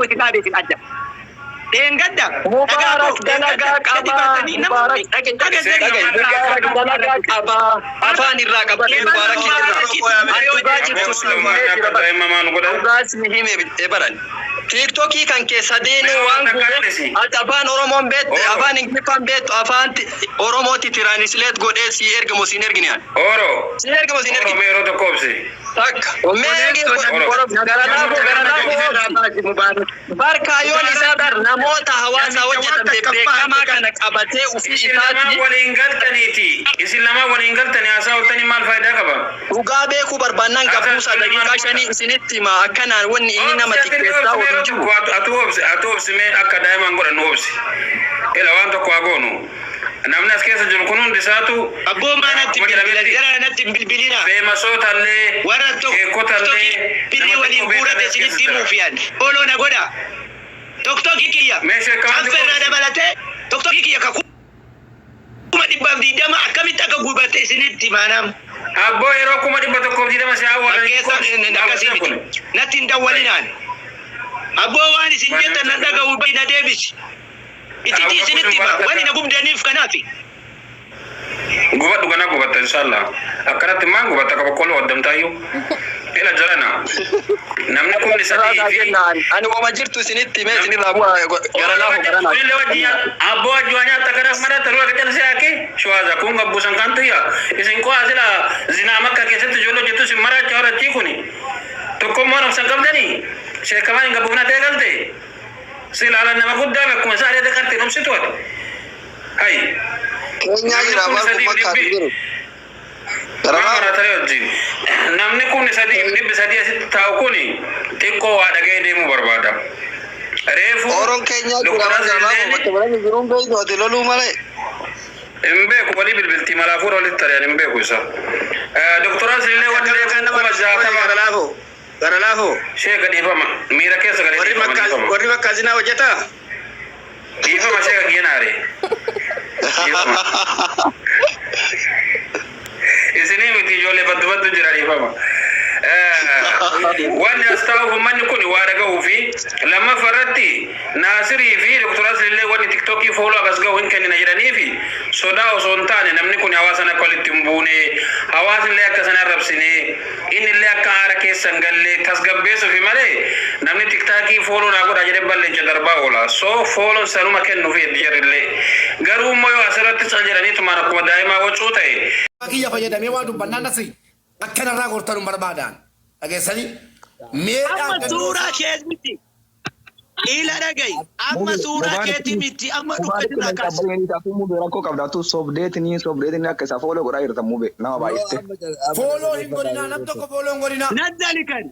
Isintu itti dhaabe isin adda. Dheengadda dhagaa Mubaarak koo dheengadda dalagaa gadi qabaa. baatanii nama Mubaarak dhage dhaga'i dhage dhaga'i. Mubaarak dalagaa qabaa. Afaan irraa qaba Ebala Mubaarak irraa. Mubaarak Ani dhugaa jirtu si himee jira bar. Dhugaa si hime baran. Tiiktokii kan kee sadeenuu waan gubeef ati afaan Oromoon beektu, afaan Ingiliffaan beektu, afaan Oromooti translate godhee si ergamu siin ergine ani. Oro. Si ergamu siin Oro ergine. mee yeroo tokko obsi. Takka. Mee Oro. gara laafoo gara laafoo obsi. Barkaayoon isaa bar namoota hawaasaa hojjetan bebbeekamaa kana qabatee ufii Isin lamaan isaati waliin galtaniiti. Isin lamaan waliin galtanii haasaa ooltanii maal faayidaa qaba? Dhugaa beekuu barbaannaan Haasaa gabbuusaa ooltanii maal daqiiqaa qooda? shanii isinitti hima akkanaan wanni inni nama Obsi atillee xiqqeessaa obsi mee oolu yeroo hin jiru. tokko atu obsi atu obsi mee akka daa'imaan godhannu obsi. Ila waan tokko haa goonu. Namni as keessa jiru kun hundi isaatu Abboo maa natti akkuma bilbila jedhametti jara natti hin bilbilina. feemasoota illee Warra tokko sheekota tokki illee birrii nama waliin xiqqoo beekan guurate as keessa isinitti jira. himuuf yaadne. Follow na godha. Toktoki kiyya Mee sheekamaan xiqqoo caffee irraa obsi. dabalatee toktoki kiyya ka 120,000 akkamitti akka gubate isinitti himaanam. Abboo yeroo 120,000 si awwaalanii Fakkeessa xiqqoo obsi. Maal akkasii gochaa miti. kun? Natti hin dawwalinaan. Abboo waan isin jettan nan dhaga'u bayi na deebisi. Icitii isinitti hima. Wani na gubdaniif kanaafi. Gubadhu ganaa gubatta inshallah. Akkanatti maan gubatta ka boqqolloo waddamtaayyuu. Ila jarana. Namni kumni Irraa sadii naa fi kennaan ani wama jirtu isinitti himee isinirraa bu'aa gara laafu gara naa Kunillee wajjin abboo wajjin waa nyaatta kanaaf madatta ruwa qacal si haake shuwaaza kun gabbuusan kan tuyya isin qo'aa sila zinaa Makka keessatti ijoollee hojjettu isin maraacha horachii kuni tokkommoon obsan qabdanii sheekamaan hin gabbuufna ta'e galte sila ala nama guddaa akkuma isaa adeeta qartiin obsitu ati hay Keenyaa namni jira kumni abbaan kun sadiif bakka dhibbi jiru. Gara Maal laafu. maraatanii wajjin namni 3,300 asitti taa'u kuni xiqqoo waa dhaga'ee deemuu barbaada. Reefu Ooroon keenyaa jira Dr. abbaan gara laafu Asliilleen bakka biraan jiruun beeknu ati loluu malee. Hin beeku, walii bilbiltii malaafuu walitti tariyaan hin beeku isa. Dr. Asliillee wanni reefu 60,000 Gara laafoo. Gara laafoo. Sheeka dhiifama miira keessa galee Warri dhiifama makkaa dhiifama. warri makkaa zinaa hojjetaa? Dhiifama sheeka kiyya naare. Dhiifama. Isinii miti, ijoollee baddu baddu jira, dhiifama. Wanni as taa'uuf uummanni kun waa dhaga'uu fi lammaffaa irratti Naasirii fi Dr. Asliillee wanni Tiktokii follow akkas ga'u hin kennina jedhanii fi sodaa osoo hin taane namni kun hawaasan akka walitti hin buune, hawaasni illee akka isaan arrabsine, inni illee akka aara keessa hin galle tasgabbeessuufi malee namni Tiktaakii follow naa godhaa jedhee balleencha darbaa oola. So follow sanuma kennuufi jarrillee. Garuu immoo yoo asirratti cal jedhaniitumaan akkuma daa'imaa wacuu ta'e Kiyya fayyadamee waa dubbannaan Nasri akkanarraa gortan hin barbaadaan dhageessanii mee Amma dhaabbannoo suuraa kee miti. Ila dhagayi. Amma suuraa keeti miti. Amma Mubaarak dhukkee irraa kaasi. Mube rakkoo qabda tu sobdeetini akka isaa follow godhaa jirta Mube nama baay'iste. Follow hin godhinaa, nam tokko follow hin godhinaa. Nazzali kan.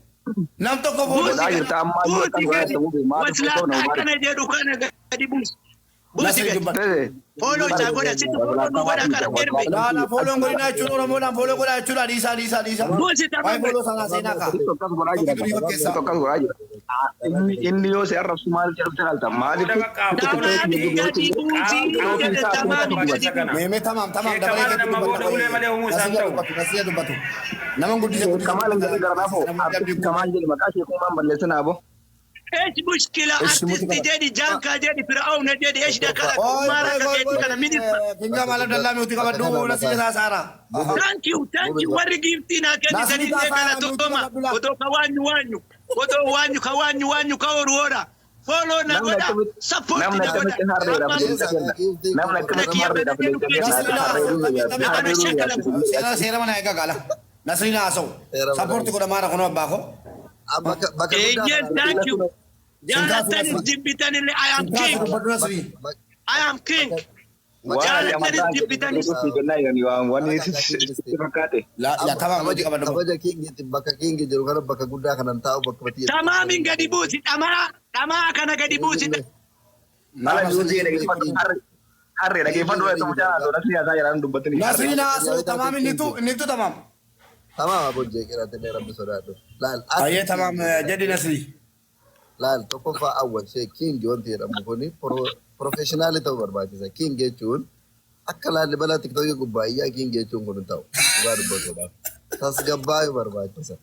Nam tokko follow Buusi Godhaa gadi. jirta ammaa iyyuu Buusi akkas godhaa gadi. jirta Mube maaliif Waslaata sobna Mubaarak. akkana jedhu kana gadi buusi. Buusi Nasri gadi. dubbadhu. Follow isaa godha. Sitti follow nu godha kana erbe. Laala, follow hin godhinaa jechuun Oromoodhaan follow godhaa jechuudha. Dhiisaa, dhiisaa, dhiisaa. Buusi Waa'ee tamam follow gadi. sanaa seenaa kaa. Situ akkas godhaa jira. Tokko durii fakkeessaa. Situ akkas godhaa jira. Inni yoo si arrabsu maal jedhamte laalta? Maaliif Tamaami gadi buusi jedhe, tamaami gadi buusi. Mee mee, tamaam tamaam dabalee keetti dubbata. Booda ulee malee uumuu isaan Nasiya ta'u. dubbatu, Nasiya dubbatu. Nama guddise guddise. Kamaal hin jedhin gara laafoo. Artist Kamaal jedhi, maqaa sheekummaan balleessinaa aboo. ايش مشكلة؟ ايش ارتست مشكلة؟ جدي جانكا جدي فرعون جدي ايش دخلك؟ Oi, ما oi, oi, ركك oi. kana minimma. Kinga maal Abdallaa mute qabadhu, Nasiya saasaara. Thank you, thank you. Warri giiftii naa Nasri kennitanillee Taasaa galatooma. Abdullah. Odoo ka waanyu waanyu, odoo waanyu ka waanyu waanyu ka horu hora. Follow na Namni godha, akkamitti support namni na godha. akkamitti harreedhaaf leenca kenna? Namni akkamitti harreedhaaf leenca kenna? Harreeruu harreeruu nyaachise. Seera seera mana eegaa gaala. Nasriin haasa'u. Support godha maara kunoo abbaa koo. Bakka guddaa Eeyyeen, thank you. Jaalattanis jibbitanillee I am Sinkaasa king. dubbadhu, Nasrii. I am king. Waan ati Jaalattanis amantaa jibbitanis. siif kennaa jiranii waan wanni sitti fakkaate. La la, tamaam mute qabadhu. Kabaja kingiitti bakka kingi jiru kana bakka guddaa kanan taa'u bakka batii. Tamaamin gadi buusi, dhamaa dhamaa kana gadi buusi. Ala juuzii dhaggeeffadhu, harree harree dhaggeeffadhu, ati mucaa haasa'u Nasrii haasaa jiraan dubbatini harree. Nasriin haasa'u, tamaam innitu innitu tamaam. Tamaam aboo jeeqiraatti illee Rabbi sodaadhu. Laal. Ayyee, tamaam jedhi, Nasrii. Laal, tokkoffaa awwal shee king wanti jedhamu kuni professional ta'uu barbaachisa. King jechuun akka Laallibalaa Tiktokii gubbaa iyyaa king jechuun kun hin ta'u. Dhugaa dubbatuudhaaf. Tasgabbaayuu barbaachisa.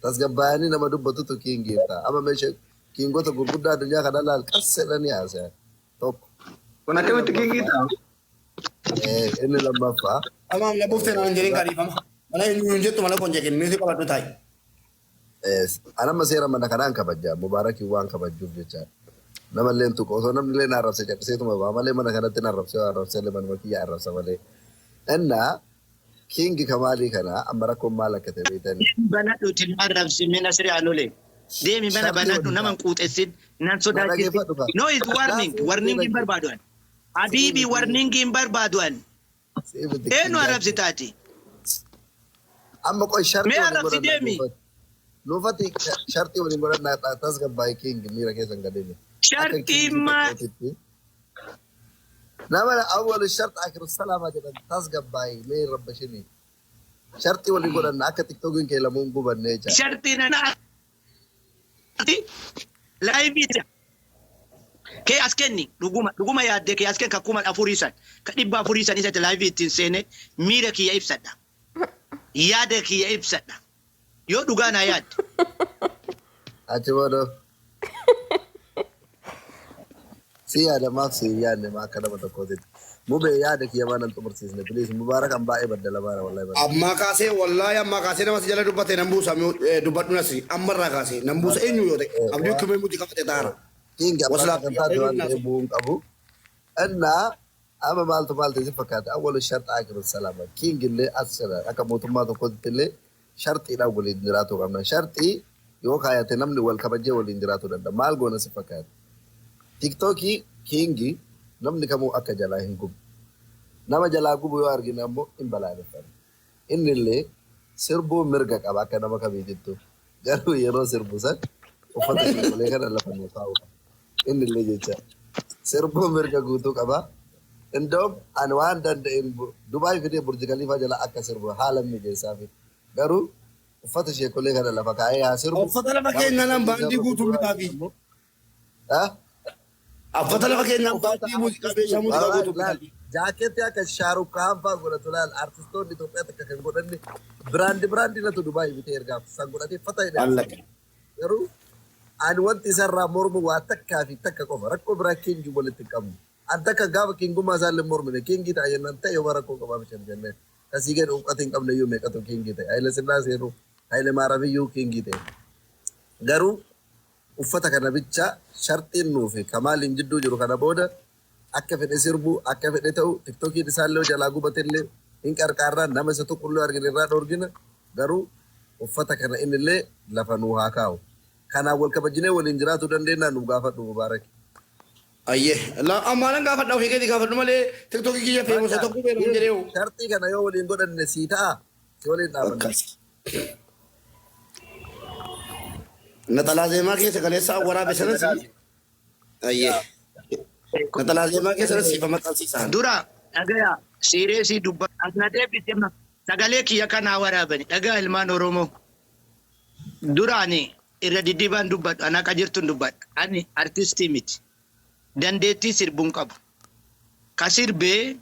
Tasgabbaayanii nama dubbatutu king ta'a. Amma meeshaa Kingota gurguddaa addunyaa kana laal qasseedhanii haasayan. Tokko. Kun akkamitti kingii ta'a? Inni lammaffaa. Amaam na buuftee naan jedhin qariifama. Mana eenyu hin jettu mana kun jekin miuzi qabadhu taa'i. Anamma seera mana kanaan kabaja. Mubaarakiin waan kabajuuf jecha. Namallee hin tuqu. Osoo namni illee na arrabse calliseetuma ba'a malee mana kanatti na arrabse yoo arrabse illee manuma kiyya arrabsa malee. Innaa Kingi Kamaalii kana amma rakkoon maal akka ta'e beektanii? Banadhu itti nu arrabsi mee Nasri Aanolee. Deemi mana Sharxii banadhu waliin nama hin ta'a. quuxessin nan Na sodaachisin. dhaggeeffadhu kaa. No is warning Laa warning hin barbaadu ani. Habiibi warning hin barbaadu ani. Sii miti Eenyu kingaa. arrabsitaati? Amma qoy sharxii Mee waliin arrabsi godhannaa deemi. nuufati. Nuufati sharxii waliin godhannaa tasgabbaa'ee King miira keessan gadeeme. Akka Sharxii King maa tokkootitti. Nama awwalu shart akhiru salaama jedhan tasgabbaa'ee mee rabbashini. Sharxii waliin godhanna akka tiktookiin kee lamuun gubanne jecha. Sharxii nana laayivii kee as kenni dhuguma dhuguma yaaddee kee as kenni ka 4000 san ka 400 san isatti laayivii ittiin seene miira kiyya ibsadha yaada kiyya ibsadha yoo dhugaa naa yaadde. Achi booda si yaada maaf si hin yaadne maa akka nama tokkootitti. Mubee yaada kiyya maa nan xumursiisne please Mubaarak an baay'ee baddalamaara wallahi bara. Ammaa kaasee wallaahi ammaa kaasee nama si jala dubbate nan buusa dubbadhu nasri ammarraa kaasee nan buusa eenyu yoo ta'e abdii ukkumee muti qabate taara. King abbaa Waslaa sagantaati waan ta'eef bu'uu hin qabu. Innaa amma maaltu maal ta'e si fakkaata awwalu sharxa akiru salaama. King illee as jira akka mootummaa tokkootti illee sharxiidhaan waliin jiraachuu qabna. Sharxii yoo kaayate namni wal kabajee waliin jiraachuu danda'a. Maal goona si fakkaata? Tiktookii Kingi namni kamuu akka jalaa hin gubu. Nama jalaa gubu yoo argine ammoo hin balaaleffanna. Inni illee sirbuu mirga qaba akka nama kamiitittu. Garuu yeroo sirbu san uffata sheekolee kana lafa nuu kaa'u qaba. Inni illee jecha sirbuu mirga guutuu qaba. Indoom ani waan danda'een Dubaay fidee Burj Khaliifaa jala akka sirbu haala mijeessaafi. Garuu uffata sheekolee kana lafa kaa'ee haa sirbu. Uffata lafa Nama keenyaan tiktookii baandii isarra guutuu gurguraa bitaafi. immoo ah? Uffata lafa keenyaan Uffata baandii muuziqaa meeshaa muuziqaa Laal guutuu laal bitaafi. jaakeetti akka Shaaruk Kaan fa'aa godhatu laal artistoonni Itoophiyaa takka kan godhanne biraandi biraandi natu Dubaay bitee ergaaf san godhatee fata jedhee Allaqe. Garuu ani wanti isarraa mormu waa takkaa fi takka qofa rakkoo biraa kingi walitti hin qabnu. An takka gaafa kingummaa isaallee mormine kingii ta'a jennaan ta'e yoo rakkoo qabaa bishaan jenneen. Kasii gadi uffata hin qabne iyyuu meeqatu kingii ta'e. Haile Sillaaseenuu Haile Maaramiyyuu kingii ta'e. Garuu uffata kana bicha sharxiin nuufi kamaaliin jidduu jiru kana booda akka fedhe sirbu akka fedhe ta'u tiktokiin isaallee jalaa gubatellee hin qarqaarraa nama isa tuqullee argine irraa dhorgina garuu uffata kana innillee lafa nuu haa kaa'u. Kanaan wal kabajinee waliin jiraachuu dandeenya nu gaafadhu Mubaarak. Ayyee. Ammaanan gaafadha ofii keetii gaafadhu malee tiktookii kiyya feemusa tokko beela hin jedhee. Sharxii kana yoo waliin godhanne sii ta'a si waliin dhaabanna. Akkas. Naxalaa zeemaa keessa kaleessa waraabe sanas. Ayyee. Naxalaa zeemaa keessa sanas siifa maxxansiisaan. Dura dhagaya siireesii dubbadhu as na deebise ma sagalee kiyya kanaa waraabani dhagaa ilmaan Oromoo. Duraani irra diddibaan dubbadhu ana akka jirtun dubbadha. Ani artistii miti. Dandeettii sirbuun qabu. Ka sirbee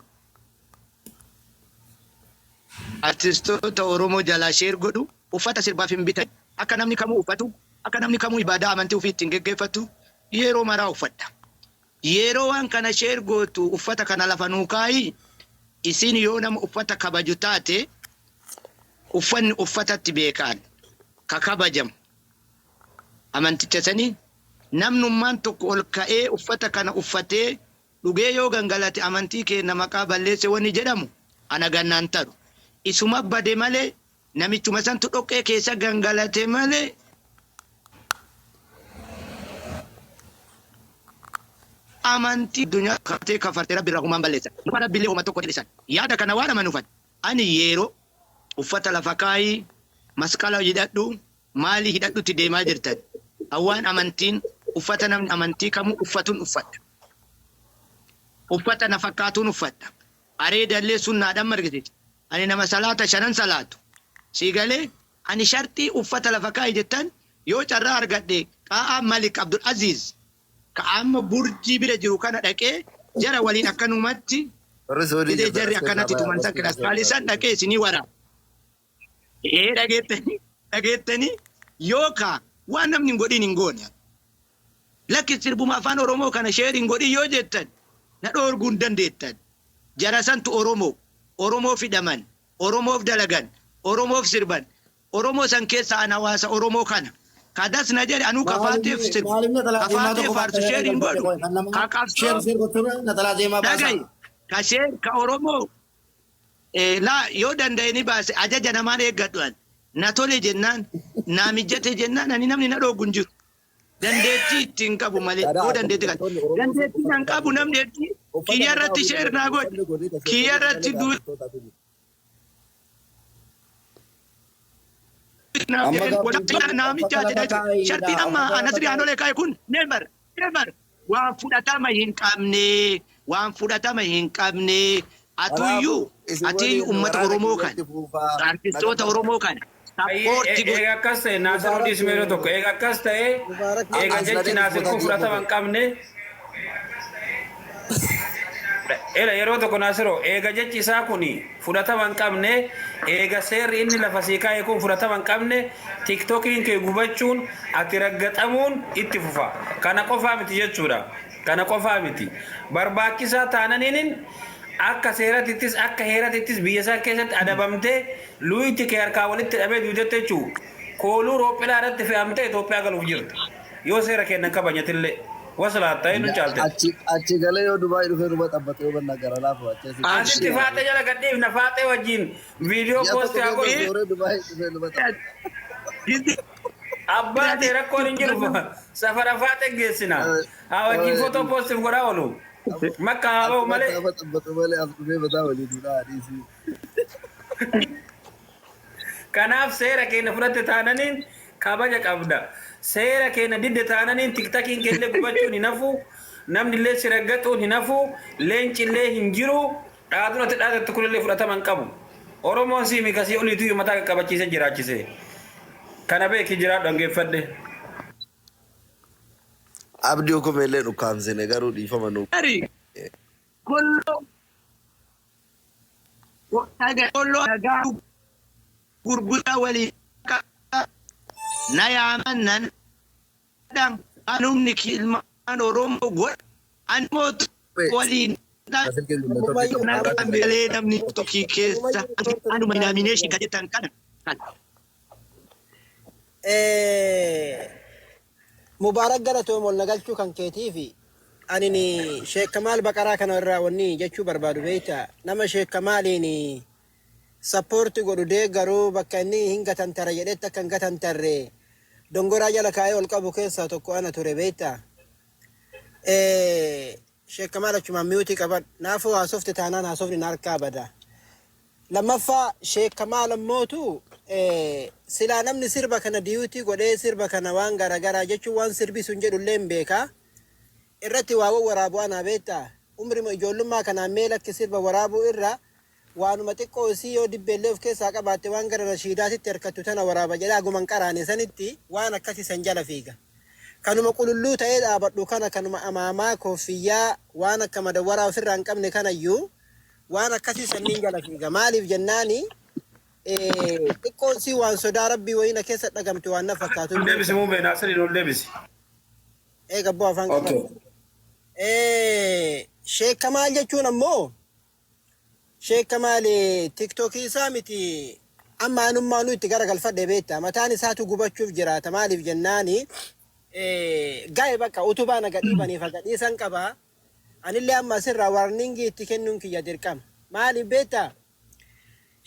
artistoota Oromoo jalaa share godhu uffata sirbaaf hin bitan. Akka namni kamuu uffatu, akka namni kamuu ibaadaa amantii ofii ittiin geggeeffatu yeroo maraa uffadha. Yeroo waan kana share gootu uffata kana lafa nuu kaayi isin yoo nama uffata kabaju taate uffanni uffatatti beekaan ka kabajamu amanticha sanii namnummaan tokko ol ka'ee uffata kana uffatee dhugee yoo gangalate amantii keenya maqaa balleesse wani jedhamu ana gannaan taru. Isuma bade malee namichuma santu dhoqqee keessa gangalate malee amantii addunyaa kafatee kafarte rabbi irraa humaan balleessa. Nama rabbi illee homa tokko dhisan. Yaada kana waan amanuufan ani yeroo uffata lafa kaayii masqala hidhadhu maalii hidhadhutti deemaa jirtan. Awwaan amantiin uffata namni amantii kamuu uffatuun uffadha. Uffata na fakkaatuun uffadha. Areedallee sunnaadhaan margisiisa. Ani nama salaata shanan salaatu. Sii galee ani sharxii uffata lafa kaayi jettan yoo carraa argadhe qaa'aa Malik Abdul Aziz ka amma burjii bira jiru kana dhaqee jara waliin akkanumatti Warri Suudii fidee jirtan jarri as keessaa akkanatti bayaa tuman san warri kiraskaalii san dhaqee isinii waraaba. Ee dhageettanii dhageettanii yookaan waan namni hin godhin hin goone. Lakki, sirbuma afaan Oromoo kana share hin godhin yoo jettan, na dhoorguu hin dandeettan. Jara santu Oromoo, Oromoof hidhaman, Oromoof dalagan, Oromoof sirban. Oromoo san keessa an hawaasa Oromoo kana. Ka das na jedhe anuu ka faateef Maaliif sirbu, maaliif naxalaa ka zeemaa faatee tokko faarsu baattanii share hin galfatte godhu. qoy kan Ka namaa qabsoo share share gochuun naxalaa zeemaa baasaa. dhagayi, ka share ka Oromoo laa, yoo danda'e ni baase. Ajaja namaan eeggadhu an. Na tole jennaan, naa mijjate jennaan, ani namni na dhooggu hin jiru. Dandeettii ittiin qabu malee Karaa yoo dandeettii qabu. artistoonni Oromoo Dandeettii uffata kan mataa qabu ofii namni hedduu uffata kiyya mataa irratti ofii share naa godhe. uffanni godhee ka Kiyya sheekonni irratti malee du'e artistootaatu jiru. naaf Amma jedhan gaaffiin kun naa uffata mijjaate lafa jechuudha. kaa'iidha. Shartiin amma Uffata lafa Nasri kaa'i. Aanolee kaa'e kun never never waan fudhatama hin qabne, waan fudhatama hin qabne. Atuyyuu Kanaafuu isin atiyyuu waliin ummata waraana Oromoo kana, kiyyatti fuufaa artistoota Oromoo kana support godhi. Eega akkas ta'e, Naasir, Mubaarak dhiisme yeroo tokko. Eega akkas ta'e, Mubaarak eega As jechi na Naasir kun deebis. fudhatama hin qabne. Ela, yeroo tokko Naasiroo, eega jechi isaa kun fudhatama hin qabne, eega seerri inni lafa sii kaa'e kun fudhatama hin qabne, TikTokiin kee gubachuun, ati raggaxamuun itti fufa. Kana qofaa miti jechuudha. Kana qofaa miti. Barbaachisaa taananiinin akka seeratittis akka heeratittis biyya isaa keessatti adabamtee, luuyti kee harkaa walitti dhabee duutetti jechuu, kooluu roophilaa irratti fe'amtee Itoophiyaa galuuf jirta. Yoo seera kennan kabajatillee. Waslaatta eenyu caalte. Achi galee yoo Dubaay dhufee numa xabbate yoo banna gara laafu achi asitti. Asitti faaxee jala gadhiifna, faaxee wajjin viidiyoo Ji'a post tokko haa keessa godhu. zooree Dubaay dhufee numa xabbata. Abbaa ta'e rakkoon hin jiru, safara faaxee geessina. Haa wajjin footoo postiif godhaa oolu. Makka haa ba'u malee. Achumatti xabbatu malee as dhufee mataa walii duudhaa adiisii. Kanaaf seera keenya fudhatte taananiin kabaja qabda. Seera keenya didde taananiin TikTokiin keellee gubachuun hin hafu. Namni illee si raggaxuun hin hafu. Leenci illee hin jiru. Dhaaduna ati dhaadattu kunillee fudhatama hin qabu. Oromoon siimi kasii oliitu mataa qaqqabachiisee jiraachise. Kana beeki, jiraadhu, hangeeffadhe. Abdii hukumeellee dhukkaamsine garuu dhiifama nu. Ari kolloo kolloo dhagaa gurguddaa walii na yaaman nan anumni ilmaan Oromoo godha ani waliin malee namni tokki keessa anuma nomination kan jettan kana kana. Mubaarak, galatoom ol nagalchuu kan keetii fi anin Sheek Kamaal Baqaraa kana irraa wanni jechuu barbaadu, beeyta, nama Sheek Kamaaliin support godhu deeggaruu, bakka inni hin gatantara jedhetti akka hin gatantarre dongoraa jala kaa'ee ol qabu keessaa tokko ana ture, beeyta. Sheek Kamaal, achumaan mute qabadhu. Naafuu haasofte taanaan haasofni na harkaa bada. Lammaffaa, Sheek Kamaal ammootu silaa namni sirba kana duet godhee, sirba kana waan garaagaraa jechuun waan sirbi sun jedhu illee hin beekaa. Irratti waa waraabu anaa, beektaa. Umri ijoollummaa kanaan mee lakki, sirba waraabuu irra waanuma xiqqoo isii yoo dibbeellee of keessaa qabaatte waan gara nashiidaatitti harkattu tana waraaba jedhaa guman qaraane sanitti waan akkasii san jala fiiga. Kanuma qululluu ta'ee dhaabadhu kana, kanuma amaamaa kooffiyyaa waan akka madawwaraa ofirraa hin qabne kanayyuu waan akkasii sanniin jala fiiga. Maaliif jennaani, xiqqoon sii waan sodaa rabbii wayina keessa dhagamte waan na fakkaatu. Ol deebisi muumee, Naasiriin ol deebisi. Eega abboo afaan Okay. qabadhu. Sheek Kamaal jechuun ammoo, Sheek Kamaal TikTokii isaa miti, amma anummaanuu itti garagalfadhe, beekta, mataan isaatu gubachuuf jiraata. Maaliif jennaani, gaa'e bakka utubaa na gadhiibaniif gadhiisan qaba. Anillee amma asirraa warning itti kennuun kiyya dirqama. Maaliif beektaa?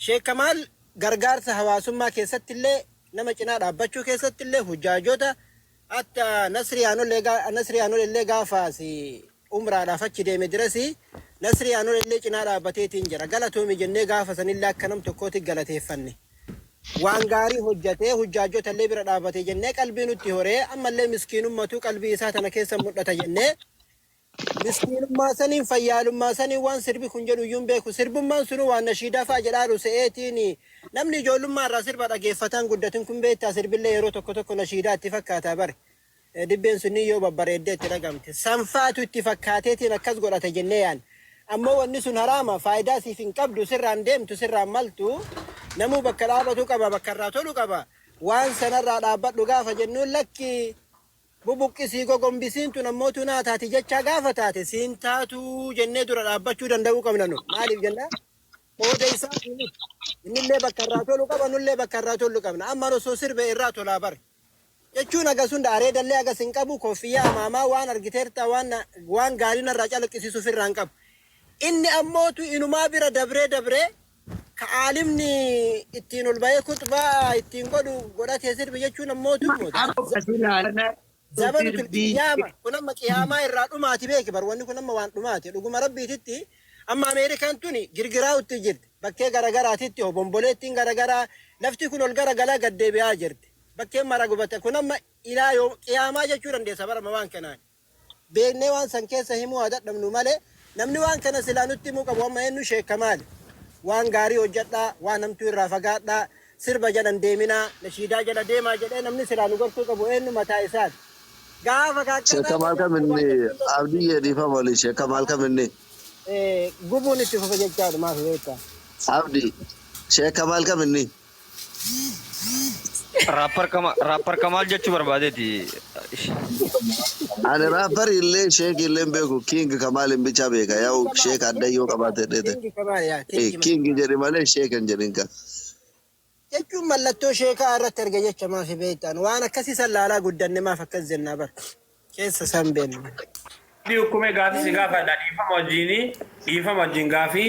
Sheek Kamaal gargaarsa hawaasummaa keessatti illee, nama cinaa dhaabbachuu keessatti illee, hujjaajota hatta Nasriyaanol illee gaafaas umraadhaaf achi deeme dirasi Nasriyaanol illee cinaa dhaabbateetiin jira. Galatoomi jennee gaafa sanillee akka nam tokkootti galateeffanne. Waan gaarii hojjatee hujjaajota illee bira dhaabbate jennee qalbii nutti horee, ammallee miskiinummatu qalbii isaa tana keessa mul'ata jennee, miskiinummaa saniin, fayyaalummaa saniin, waan sirbi kun jedhu iyyuu hin beeku. Sirbummaan sunu waan nashiidaa fa'a jedhaaru se'eetiin namni ijoollummaa irraa sirba dhageeffataan guddatin kun, beektaa, sirbillee yeroo tokko tokko nashiidaa itti fakkaataa bare. Dibbeen sunni yoo babbareeddee itti dhagamte. Sanfaatu itti fakkaateetiin akkas godhate jennee yaan. Ammoo wanni sun haraama, faayidaa siif hin qabdu, sirraan deemtu, sirraan maltu. Namuu bakka dhaabatu qaba, bakka irraa tolu qaba. Waan sanarraa dhaabbadhu gaafa jennuun lakki. Bubuqqisii gogombisiin tun ammootu naa taati jechaa gaafa taate siin taatuu jennee dura dhaabbachuu danda'uu qabna nu. Maaliif jennaan? Qooda isaa miti. Innillee bakka irraa tolu qaba, nullee bakka irraa tollu qabna. Amma osoo sirbe irraa tolaa bare. Jechuun hagas hunda areedallee hagas hin qabu, koffiyyaa amaamaa waan argiteerta waan waan gaarii narraa calaqqisiisu ofirraa hin qabu. Inni ammootu inumaa bira dabree dabree ka aalimni ittiin ol bahee kuxbaa ittiin godhu godhatee sirbi jechuun ammootu zabanu qiyaama kun amma qiyaamaa irraa dhumaati beeki bar. Wanni kun amma waan dhumaati dhuguma rabbiititti. Amma Ameerikaan tuni girgiraa'utti jirti, bakkee garagaraatitti obomboleettiin garagaraa lafti kun ol garagalaa gad deebi'aa jirti, bakkeen mara gubate. Kun amma ilaa yoo qiyaamaa jechuu dandeessa barama. Waan kanaan beeknee waan san keessa himuu haa dadhabnu malee, namni waan kana silaa nutti himuu qabu amma eenyu? Sheekka maali? Waan gaarii hojjedhaa, waan hamtuu irraa fagaadhaa, sirba jalan deeminaa, nashiidaa jala deemaa jedhee namni silaa nu gorsuu qabu eenyu? Mataa isaati gaafa Sheekka maal kam inni Abdiyyee, dhiifama waliin, sheekka maal kam inni? Gubuun itti fufa jechaadha, maaf beektaa? Abdi, sheekka maal kam inni? Rapper Kamaal jechuu barbaadeeti. Ani rapper illee sheek illee hin beeku. King Kamaal hin bichaa beeka. Yaa'u sheek adda yoo qabaate dheete. King Kamaal yaa King. King jedhi malee sheek hin jedhin ka. Jechuun mallattoo sheekaa irratti erga jecha, maaf beektaan? Waan akkasii san laalaa guddanne, maaf akkas jennaa bar keessa san beeknu. Abdii, hukumee gaafii si gaafadha, dhiifama wajjini, dhiifama wajjin gaafii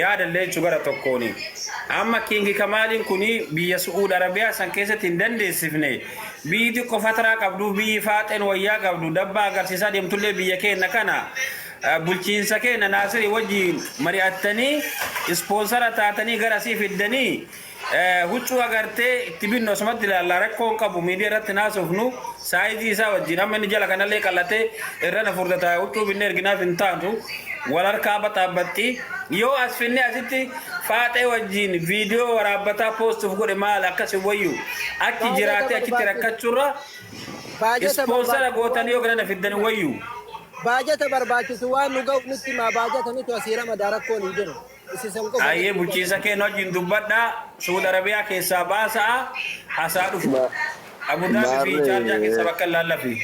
yaadallee jechuu gara tokkooni. Amma King Kamaaliin kuni biyya Su'uud Arabiyaa san keessatti hin dandeessifne. Biyyi xiqqoo fataraa qabdu, biyyi faaxeen wayyaa qabdu, dabbaa agarsiisaa deemtullee biyya keenya kana bulchiinsa keenya Naasirii wajjin mari'attanii sponsor taatanii gara asii fiddanii huccuu agartee itti binnu asumatti ilaalla. Rakkoo hin qabu, miidiyaa irratti naasofnu size isaa wajjin. Amma inni jala kanallee qallatee irra na furdata, huccuu binnee erginaaf hin taatu wal harkaa baxaabbatti. Yoo as finnee asitti faaxee wajjin viidiyoo waraabbataa postuuf godhe maal akkas hin wayyu? Achi jiraatee achitti rakkachuurra sponsor gootanii yoo gara na fiddan wayyu. Baajata barbaachisu waan nu ga'u nutti himaa, baajata nuti asii ramadaa, rakkoon hin jiru. Isisan qofa. Ayyee, bulchiinsa keenya wajjin dubbadhaa, Suudi Arabiyaa keessaa baasa'a, hasaa dhufu. Abu Dhaabii fi Chaarjaa keessaa bakka laallafi.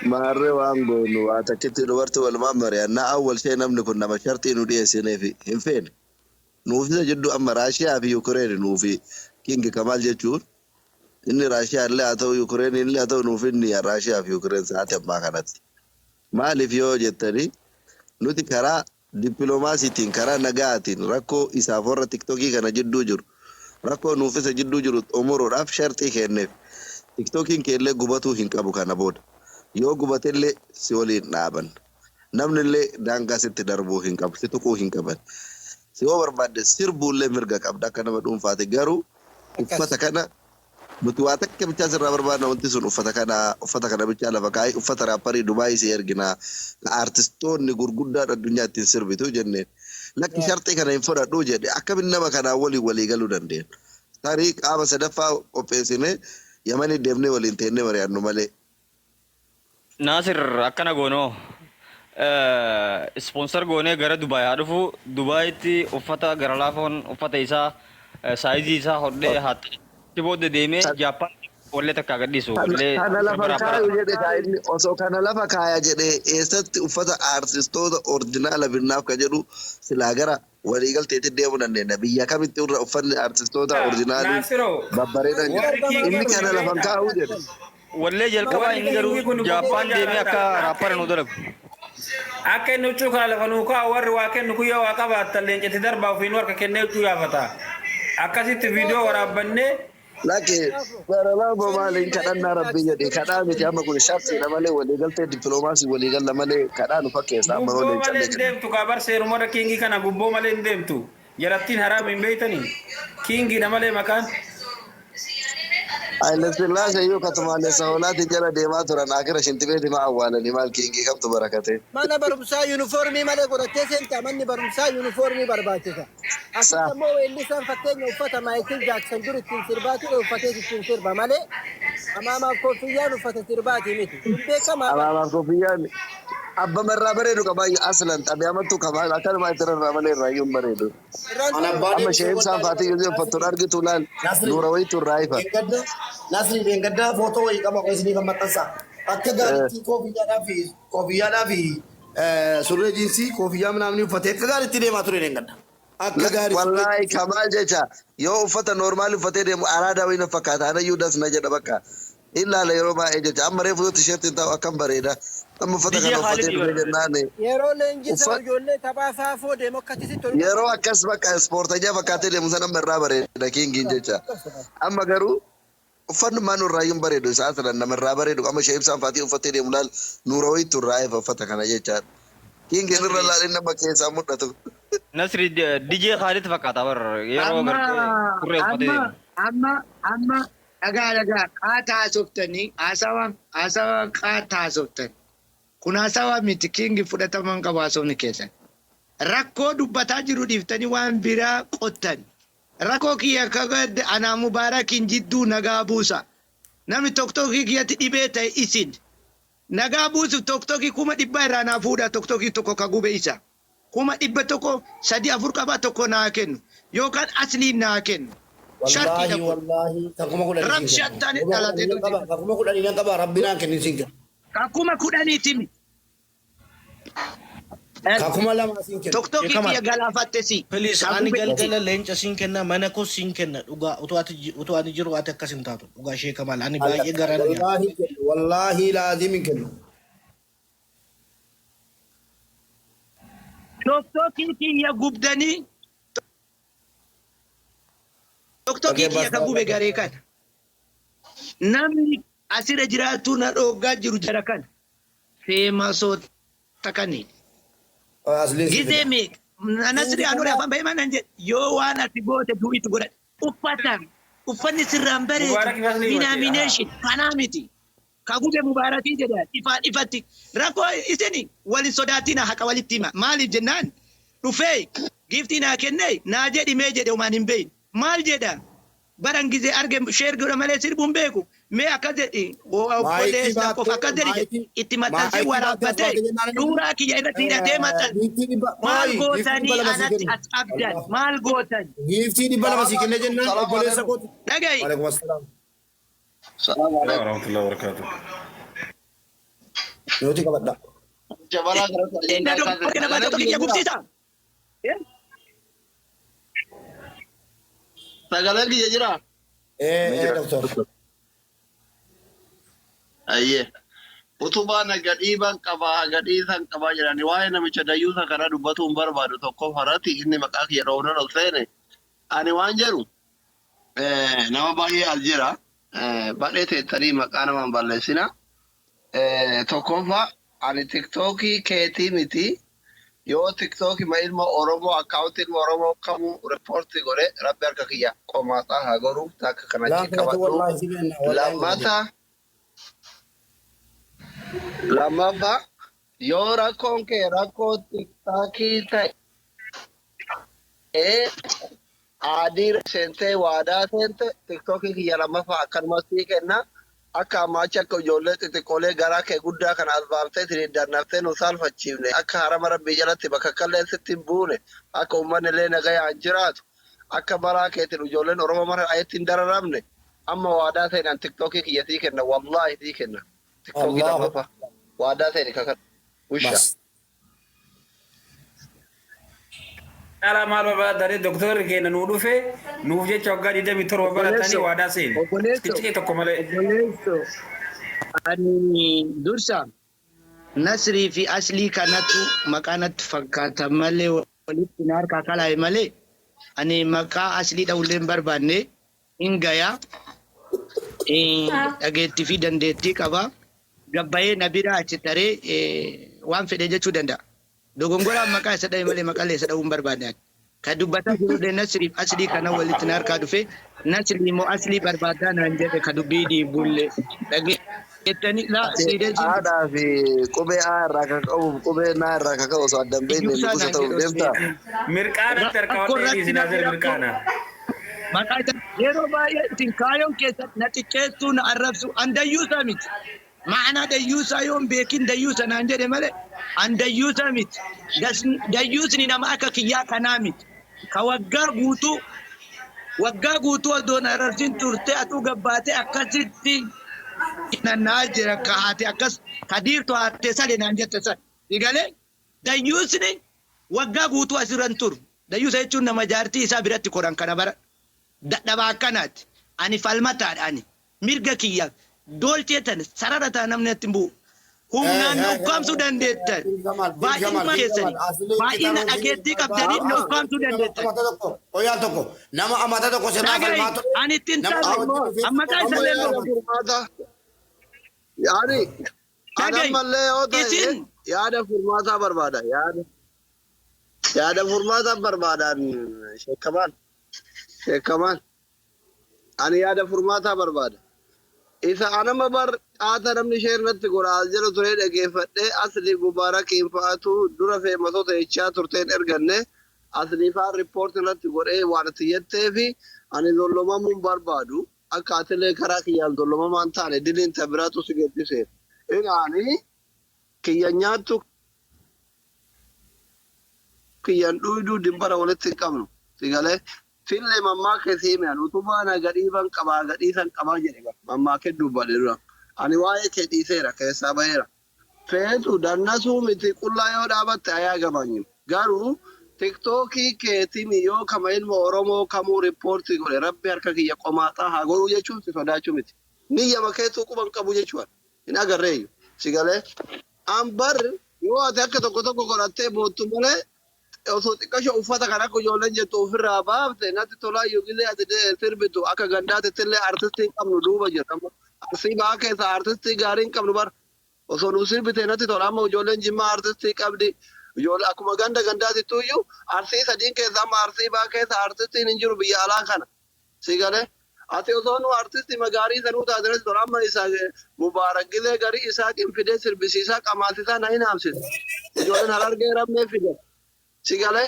Maarree, waan goonu waa takkitti dubartii walumaan mari'annaa. Awwal shee namni kun nama sharxii nu dhiyeessineef hin feene. Nuufisa jidduu amma Raashiyaa fi Yukireen nuufi King Kamaal jechuun inni Raashiyaa illee haa ta'u, Yukireen illee haa ta'u, nuuf inni Raashiyaa fi Yukireen sa'aatii ammaa kanatti. Maaliif yoo jettanii, nuti karaa dippiloomaasiitiin, karaa nagaatiin rakkoo isaaf warra Tiktokii kana jidduu jiru, rakkoo nuufisa jidduu jiru xumuruudhaaf sharxii kenneef. Tiktokiin keellee gubatuu hin qabu kana booda. Yoo gubatellee si waliin dhaaban. Namni illee daangaa sitti darbuu hin qabu, si tuquu hin qaban. Si yoo barbaadde sirbuullee mirga qabda akka nama dhuunfaati, garuu uffata kana nuti waa takka bichaa sirraa barbaadna. Wanti sun uffata kana, uffata kana bichaa lafa kaa'ee uffata rapper Dubaayii si erginaa, ka aartistoonni gurguddaan addunyaa ittiin sirbitu jenneen. Lakki, sharxii kana hin fudhadhu jedhe. Akkamiin nama kanaan waliin walii galuu dandeenya? Tarii qaama sadaffaa qopheessinee Yamanii deemnee waliin teennee mari'annu malee. Naasir, akkana goonoo, sponsor goonee gara Dubaay haa dhufu. Dubaayitti uffata gara laafoon uffata isaa size isaa hodhee haa achi booda deemee Jaappaan wallee takka gadhiisu wallee Kana sirba lafa rapper. kaayu jedhe kaa inni. Osoo kana lafa kaaya jedhe, eessatti uffata aartistoota original binnaaf ka jedhu silaa gara waliigalteetti deemuu dandeenya. Biyya kamitti irra uffanni aartistoota original Naasiroo, babbareedan jira? warri King Inni kun kana lafa beektaa? kaa'u jedhe. Wallee jalqabaa Warri inni garuu King kun Jaappaan gubboo deemee akka jaalata. rapper nu dalagu. Akka inni huccuu kana lafa nuu kaa'u, warri waa kennu kuyyoo waa qabaattan leencatti darbaa ofiin harka kennee huccuu yaafata. Akkasitti viidiyoo waraabbannee. Lakki, gara lafa maaliin kadhannaa rabbii jedhe, kadhaa miti. Amma kun shartiidha malee, waliigaltee dippiloomaasii waliigalla malee kadhaa nu fakkeessa amma yoo Gubboo leenca malee hin deemtu kaa bar, seeruma King kana gubboo malee hin deemtu. Jarattiin haraam hin beeytanii. Kingiidha malee maqaan. Haile Sillaasee iyyuu katumaalessa hoolaatiin jala deemaa turan, akira shintibeeti ma awwaalanii, maal King kamtu barakate. Mana barumsaa yuunifoormii malee godhattee seentaa? Manni barumsaa yuunifoormii barbaachisa. Asitti ammoo weellisaan fakkeenya uffata Maayikil Jaaksan dur ittiin sirbaa ture uffatee ittiin sirba malee amaamaaf koffiyyaan uffata sirbaati miti. Kun beekamaa bara. Amaamaaf kofiyyaan abba irraa bareedu qabaayyuu, aslan xabi'amattu qabaa akkanuma itti irraa malee irraa iyyuu hin bareedu. Irraan An abbaa Amma deebisee sheemsaan wallaahi faatii gisee uffattuun argitu laal Nasri nuura wayitu irraa ifa. Deengadda, Nasri, deengadda footoo wayii qaba, qoy isiniif maxxansa. Akka gaariitti koofiyyaadhaa fi koofiyyaadhaa fi surree jiinsii koofiyyaa minaamni uffatee akka gaariitti deemaa ture deengada. Akka gaariitti. Wallaahi Kamaal jecha yoo uffata normaal uffatee deemu araadaa wayii na fakkaata. Anayyuu das na jedha bakka. Ilaala yeroo baay'ee jecha amma reefu yoo tisheertiin ta'u akkam bareeda. Amma uffata DJ kana uffatee Khalid dhufee bara. jennaan Yeroo leenjisaa uffata ijoollee taphaa faafoo deemu akkasitti ol yeroo akkas bakka ispoortanya fakkaatee deemu sana amma irraa bareeda kingiin jecha. Amma garuu uffannummaan nurraa hin bareedu isaa sana namarraa bareedu amma ishee ibsaan faatii uffattee deemu laal nuura wayiitu irraa efa uffata kana jechaadha. Kingiin irra laalin nama keessaa mul'atu. Nasri DJ Khalid fakkaata bar yeroo Amma gartee surree uffatee amma deemu. amma amma dhagaa dhagaa qaata haasoftanii haasawa haasawa qaata haasoftan. Kun haasawa miti kingi fudhataman qabu haasofni keessan. Rakkoo dubbataa jiru dhiiftanii waan biraa qottan. Rakkoo kiyya kagadde anaa mubaarakiin jidduu nagaa buusa. Namni tokkokkii kiyyatti dhibee ta'e isin. Nagaa buusuuf tokkokkii 100,000 irraa naa fuudha tokkokkii tokko ka gube isa. 100,000 3 4 qabaa tokko naa kennu. Yookaan asliin naa kennu. Shartiidha Wallaahi kun. wallaahi kan 10,000 siin kenna. Rabshattaan dhalateetu jira. Kan 10,000 nan qaba rabbi naan kennin siin kenna. Ka 10,000ti miti. Kan 2,000 siin kenna. Tokkokkii Kamal. kiyya galaafatte si. Please, Ka ani gube si. galgala leenca siin kenna, mana koo siin kenna. Dhugaa utuu ati utuu ani jiru ati akkas hin taatu. Dhugaa ishee Kamal, ani baay'ee garaa na nyaata. Wallaahi kennu wallaahi laazim hin kennu. Tokkokkii kiyya gubdanii tokkokkii Dhagee kiyya ka bas gube garee kana. Namni asirra jiraatu na dhooggaa jiru jara kana. Feemasoota kaniin. Asliin si Gizee fida. meeqa? Nasri anure afaan bahee maal jedhe yoo waan ati goote du'itu godhadhe. Uffata uffanni sirraan bareedu Mubaarak Asli himate. minaamination kanaa miti. Ka gube mubaarakii jedha ifaan ifatti. Rakkoo isin wal hin sodaatina haqa walitti hima. Maaliif jennaan dhufee giiftii naa kennee naa jedhi mee jedhe homaan hin beekne. Maal jedha? Baran gizee arge sheer godha malee sirbuun beeku. Mee akkas jedhi Maayikii obboleessa qofa baattee akkas jedhi jedhe maayikii itti maxxansee maayikii baattee as waraabbatee baate jennaan inni suuraa kiyya irratti hidhatee maxxanse. giiftii dhibba Maal maayi giiftii gootanii 200 sii anatti kenna. as qabdan? Maal gootan? Giiftii 200 sii Salaamu kenne alaikum. jennaan Salaamu obboleessa alaikum. kooti. Dhaga'i. Waalaikum assalaam. Salaamu alaikum. Warahmatullahi wabarakatuh. Nuti qabadha. Jabalaa kanatti Inna ajandaa dogoggora kaase. nama Sagaleen tokko kiyya kiyya jira. gubsiisa. Sagaleen kiyya jira. Ee Ni ee jira. doktor. Ayyee. Utubaan gadhiiban qabaa gadhiisan qabaa jedhani waa'ee namicha dayyuusa kana dubbatu hin barbaadu tokko farati inni maqaa kiyya dhoohunan ol seene. Ani waan jedhu nama baay'ee as jira. Badhee teettanii maqaa nama hin balleessina. Tokkoffaa ani tiktookii keetii miti. Yoo tiktookii ma ilma Oromoo akkaawuntii ilma Oromoo kamuu riippoortii godhe rabbi harka kiyya qomaaxaa haa godhu takka kana Laa achi filatu qabadhu. wallaahi si kenna wallaahi hin kennu. Lammata lammaffaa yoo rakkoon kee rakkoo tiktookii ta'e adii seentee waadaa seente tiktookii kiyya lammaffaa akkanumas sii kenna. Akka ammaachi akka ijoollee xixiqqoolee garaa kee guddaa kana as baaftee ittiin dannaftee nu saalfachiifne akka harama rabbii jalatti bakka kallee sitti hin buune akka uummanni illee nagayaan jiraatu akka baraa keetiin ijoolleen Oromoo mara ayetti hin dararamne amma waadaa seenan tiktookii kiyya sii kenna wallaahi sii kenna tiktookii Allahu lammaffaa waadaa seeni kakadhu wisha. bas. Dhala maal barbaadanii doktorri keenya nuu dhufe nuuf jecha waggaa 27 baratanii Obboleesso, waadaa seene. obboleesso, Xixiqqee tokko malee. obboleesso. Ani dursa Nasrii fi Aslii kanatu maqaa natti fakkaata malee walitti na harkaa kalaa'e malee ani maqaa Aslii dha'ullee hin barbaanne hin gayaa dhageettii fi dandeettii qaba. Gabbayee na bira achi taree waan fedhe jechuu danda'a. Dogongoraan maqaa isa dha'e malee maqaa isa dha'uu hin barbaanne ani. Ka dubbataa jirullee Nasriif Aslii kana walitti na harkaa dhufe Nasrii immoo Aslii barbaadaa naan jedhe ka dubbii dhiibullee. Dhageettanii laa Ati siireesii haadhaa fi qubee A irraa kan qabu qubee N irraa kan qabu osoo adda hin beekne iyyuusaa nugusa naan ta'uuf jedhu deemtaa? osoo Mirqaanatti harka rakkoo wadhee irratti dhiisi namni Naasir rakkoo mirqaana. maqaa isa yeroo baay'ee isin kaayoon keessa na xiqqeessuu na arrabsu an dayyuusaa miti. Ma'anaa dayyuusaa yoon beekin dayyuusa naan jedhe malee an dayyuusaa miti. Dayyuusni nama akka kiyyaa kanaa miti. Ka waggaa guutuu waggaa guutuu odoo na arrabsin turte atuu gabbaatee akkasitti Nannaa jira ka haati akkas kadiirtu haattee sale naan jette san. Digalee dayyuusni waggaa guutuu asirra hin turu. Dayyuusa jechuun nama jaartii isaa biratti koran kana bara. Dadhabaa akkanaati. Ani falmataadha ani. Mirga kiyyaaf dolchee tan sarara tana namni natti hin bu'u. Humnaan na ukkaamsuu dandeettan. Baay'inuma keessanii baay'ina dhageettii qabdaniin na ukkaamsuu dandeettan. Qoyaan tokko nama amata tokko sirraa Dhaga'i falmaa ture. ani ittiin Nama tarre hojii dhufee amma maqaa Amma isallee yaada hin dhoofne. furmaataa. Yaani ani Dhaga'i ammallee yoo ta'e isin yaada furmaataa barbaada. Yaada yaada furmaataa barbaadaan sheekamaan sheekamaan ani yaada furmaataa barbaada. Isa anama bar qaata namni ishee irratti godha as jedhu turee dhageeffadhee asli mubaarakiin fa'aatu dura feematota jechaa turteen erganne asli fa'aan riippoortii irratti godhee waan ati jettee fi ani zollomamuu hin barbaadu akka atillee karaa kiyyaan zollomamaa hin taane diliin ta biraatu si geessise. Inaani kiyya nyaattu kiyyan dhuyduu dimbara walitti hin qabnu. Sigalee fillee mammaa keessi hime ani utubaa na gadhiiban qabaa gadhiisan qabaa jedhe bara mammaa kee dubbadhe dura. Ani waa'ee kee dhiiseera keessaa baheera. Feetu dannasuu miti qullaa yoo dhaabatte ayaa gabaanyim. Garuu tiktookii keetimi yoo kama ilma Oromoo kamuu riippoortii godhe rabbi harka kiyya qomaaxaa haa godhuu jechuun si sodaachuu miti. Niyyama keetuu quban qabu jechuudha. Hin agarreeyyu. Sigalee an bar yoo ati akka tokko tokko godhattee boottu malee osoo xiqqasho uffata kan akka ijoolleen jettu ofirraa baafte natti tolaayyuu gisee ati sirbitu akka gandaatitti illee artistii hin qabnu duuba jira. Arsii ba'aa keessa artistii gaarii hin qabnu bar. Osoo nu sirbite natti tola amma ijoolleen Jimmaa artistii qabdi. Ijoollee akkuma ganda gandaatittu iyyuu arsii sadiin keessa amma arsii ba'aa keessa artistiin hin jiru biyya alaa kana. Si galee ati osoo nu artistii magaarii sanuu taate natti tola amma isa Mubaarak gisee garii isaa qinfidee sirbisiisaa qamaasisaa na hin haamsisa. Ijoolleen harargee rammee fidan. Si galee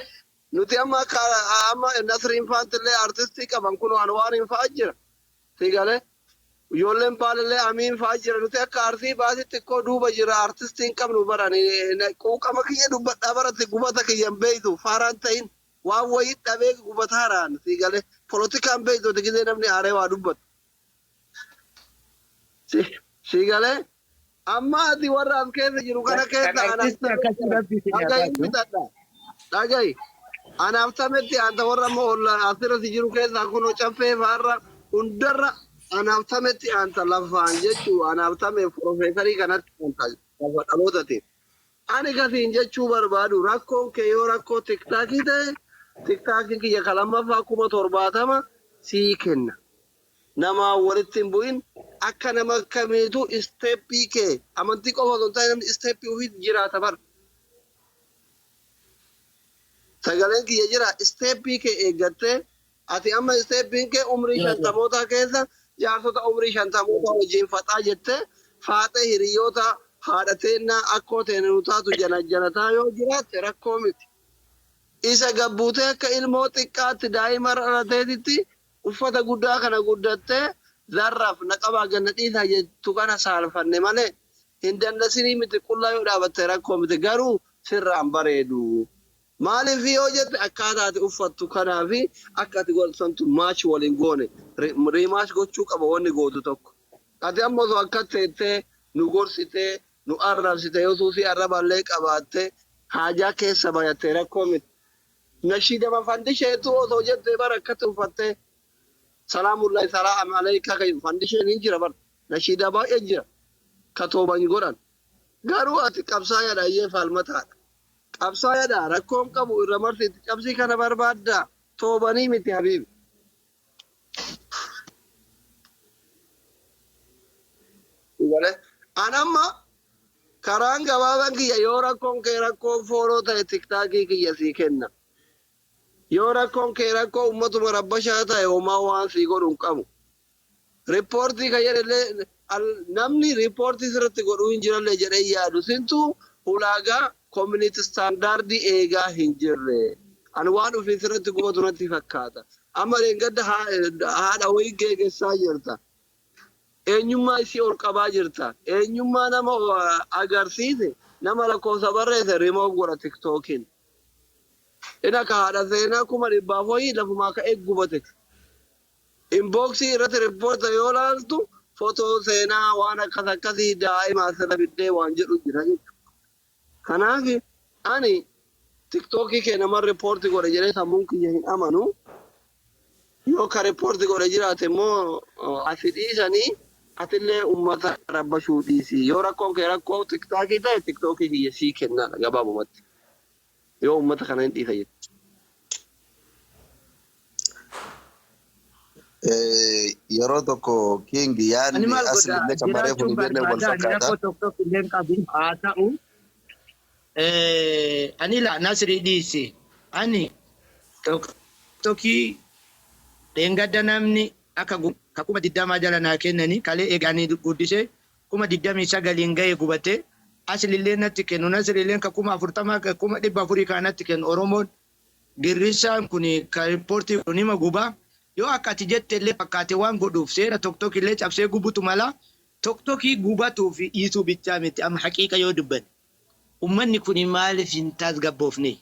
nuti amma akka amma Nasriin faantillee artistii qaban kun waan waan hin fa'a jira. Si galee ijoolleen baalillee amiin fa'a jira. Nuti akka arsii baasitti xiqqoo duuba jira artistii hin qabnu baran quuqama kiyya dubbadhaa baratti gubata kiyya hin beeytu faaraan ta'in waan wayii dhabee gubataaraan si galee polotikaan beeytu gisee namni aaree waa dubbatu. Si galee amma ati warra as keessa jiru kana Kan keessa anaaf artistii akkasii rabbi isin haa dhagahi taasisu. bitadha. Dhagahi. Anaaf tametti anta warra amma olla asirratti jiru keessaa kunoo caffee faarra hundarra anaaf tametti anta lafaan jechuu anaaf tame profeesarii kanatti anta lafa dhalootati. Ani kasiin jechuu barbaadu rakkoon kee yoo rakkoo tiktaakii ta'e tiktaakiin kiyya ka lammaffaa 70,000 sii kenna. Namaa walitti hin bu'in akka nama kamiitu isteeppii kee amantii qofa osoo hin taane namni isteeppii ofii jiraata bara. Sagaleen kiyya jira isteeppii kee eeggattee ati amma isteeppiin kee umrii shantamootaa keessa jaarsota umrii shantamootaa wajjin faxaa jettee faaxee hiriyoota haadha teennaa akkoo teenne nu taatu jana janataa yoo jiraatte rakkoo miti. Isa gabbuutee akka ilmoo xiqqaatti daa'ima dhalateetitti uffata guddaa kana guddattee zarraaf naqabaa ganna dhiisaa jettu kana saalfanne malee hin dandasinii miti qullaa yoo dhaabatte rakkoo miti garuu sirraan bareedu. Maaliif yoo jette akkaataa ati uffattu kanaa fi akka ati godhantu maachi waliin goone riimaash gochuu qaba wanni gootu tokko. Ati amma osoo akka teettee nu gorsitee nu arrabsite yoo suusii arraballee qabaatte haajaa keessa bayatte rakkoo miti. Nashiidama fandisheetu osoo jettee bara akkatti uffattee salaamullahi salaam aleeykaa kan fandisheen hin jira bara nashiidaa baay'ee jira ka tooban godhan. Garuu ati qabsaayaadha iyyee falmataadha. Qabsaayaadha rakkoon qabu irra marsiitti cabsii kana barbaaddaa toobanii miti habiibi. An amma karaan gabaabaan kiyya yoo rakkoon kee rakkoon fooloo ta'e tiktaakii kiyya sii kenna. Yoo rakkoon kee rakkoo ummatuma rabbashaa ta'e homaa waan sii godhu hin qabu. Riippoortii kan jedhellee namni riippoortii sirriitti godhuu hin jirallee jedhee yaadu sintu ulaagaa community standardii eegaa hin jirre. Ani waan ofii sirriitti gubatu natti fakkaata. Amma dheengadda haadha wayii geeggessaa jirta. Eenyummaa isii ol qabaa jirta. Eenyummaa nama agarsiise nama lakkoofsa barreesse remove godha tiktookiin. Inni akka haadha seenaa 100,000 wayii lafumaa ka'ee gubate. Inboxii irratti riippoorta yoo laaltu Fotoo seenaa waan akkas akkasii daa'ima asirra fiddee waan jedhu jira jechuudha. Kanaaf ani tiktookii kee nama report godhe jedhee sammuun kiyya hin amanu. Yoo ka report godhe jiraate immoo asi dhiisanii atillee uummata rabbashuu dhiisi. Yoo rakkoon kee rakkoo tiktookii ta'e, tiktookii kiyya sii kennaadha gabaabumatti. Yoo uummata kana hin dhiisa jette. Yeroo tokko King Ani yaadni maal godha aslillee kan maree kun jiraachuun jenne wal barbaada ani fakkaata. rakkoo tokko tokko illee hin qabu haa ta'u. Ani la Nasrii dhiisi. Ani tokkii dheengadda namni akka ka 20,000 jala naa kennani kalee eeganii guddisee 29,000 ga'e gubate aslillee natti kennu, Nasrilleen ka 40,000, ka 400,000 kaa natti kennu. Oromoon girrisaan kun ka riippoortii kun hima gubaa yoo akka ati jette illee fakkaate waan godhuuf seera tokko illee cabsee gubutu mala. Tokkokii gubatuu fi dhiisuu bichaa miti. Amma haqiiqa yoo dubbanne, ummanni kun maaliif hin tasgabboofne?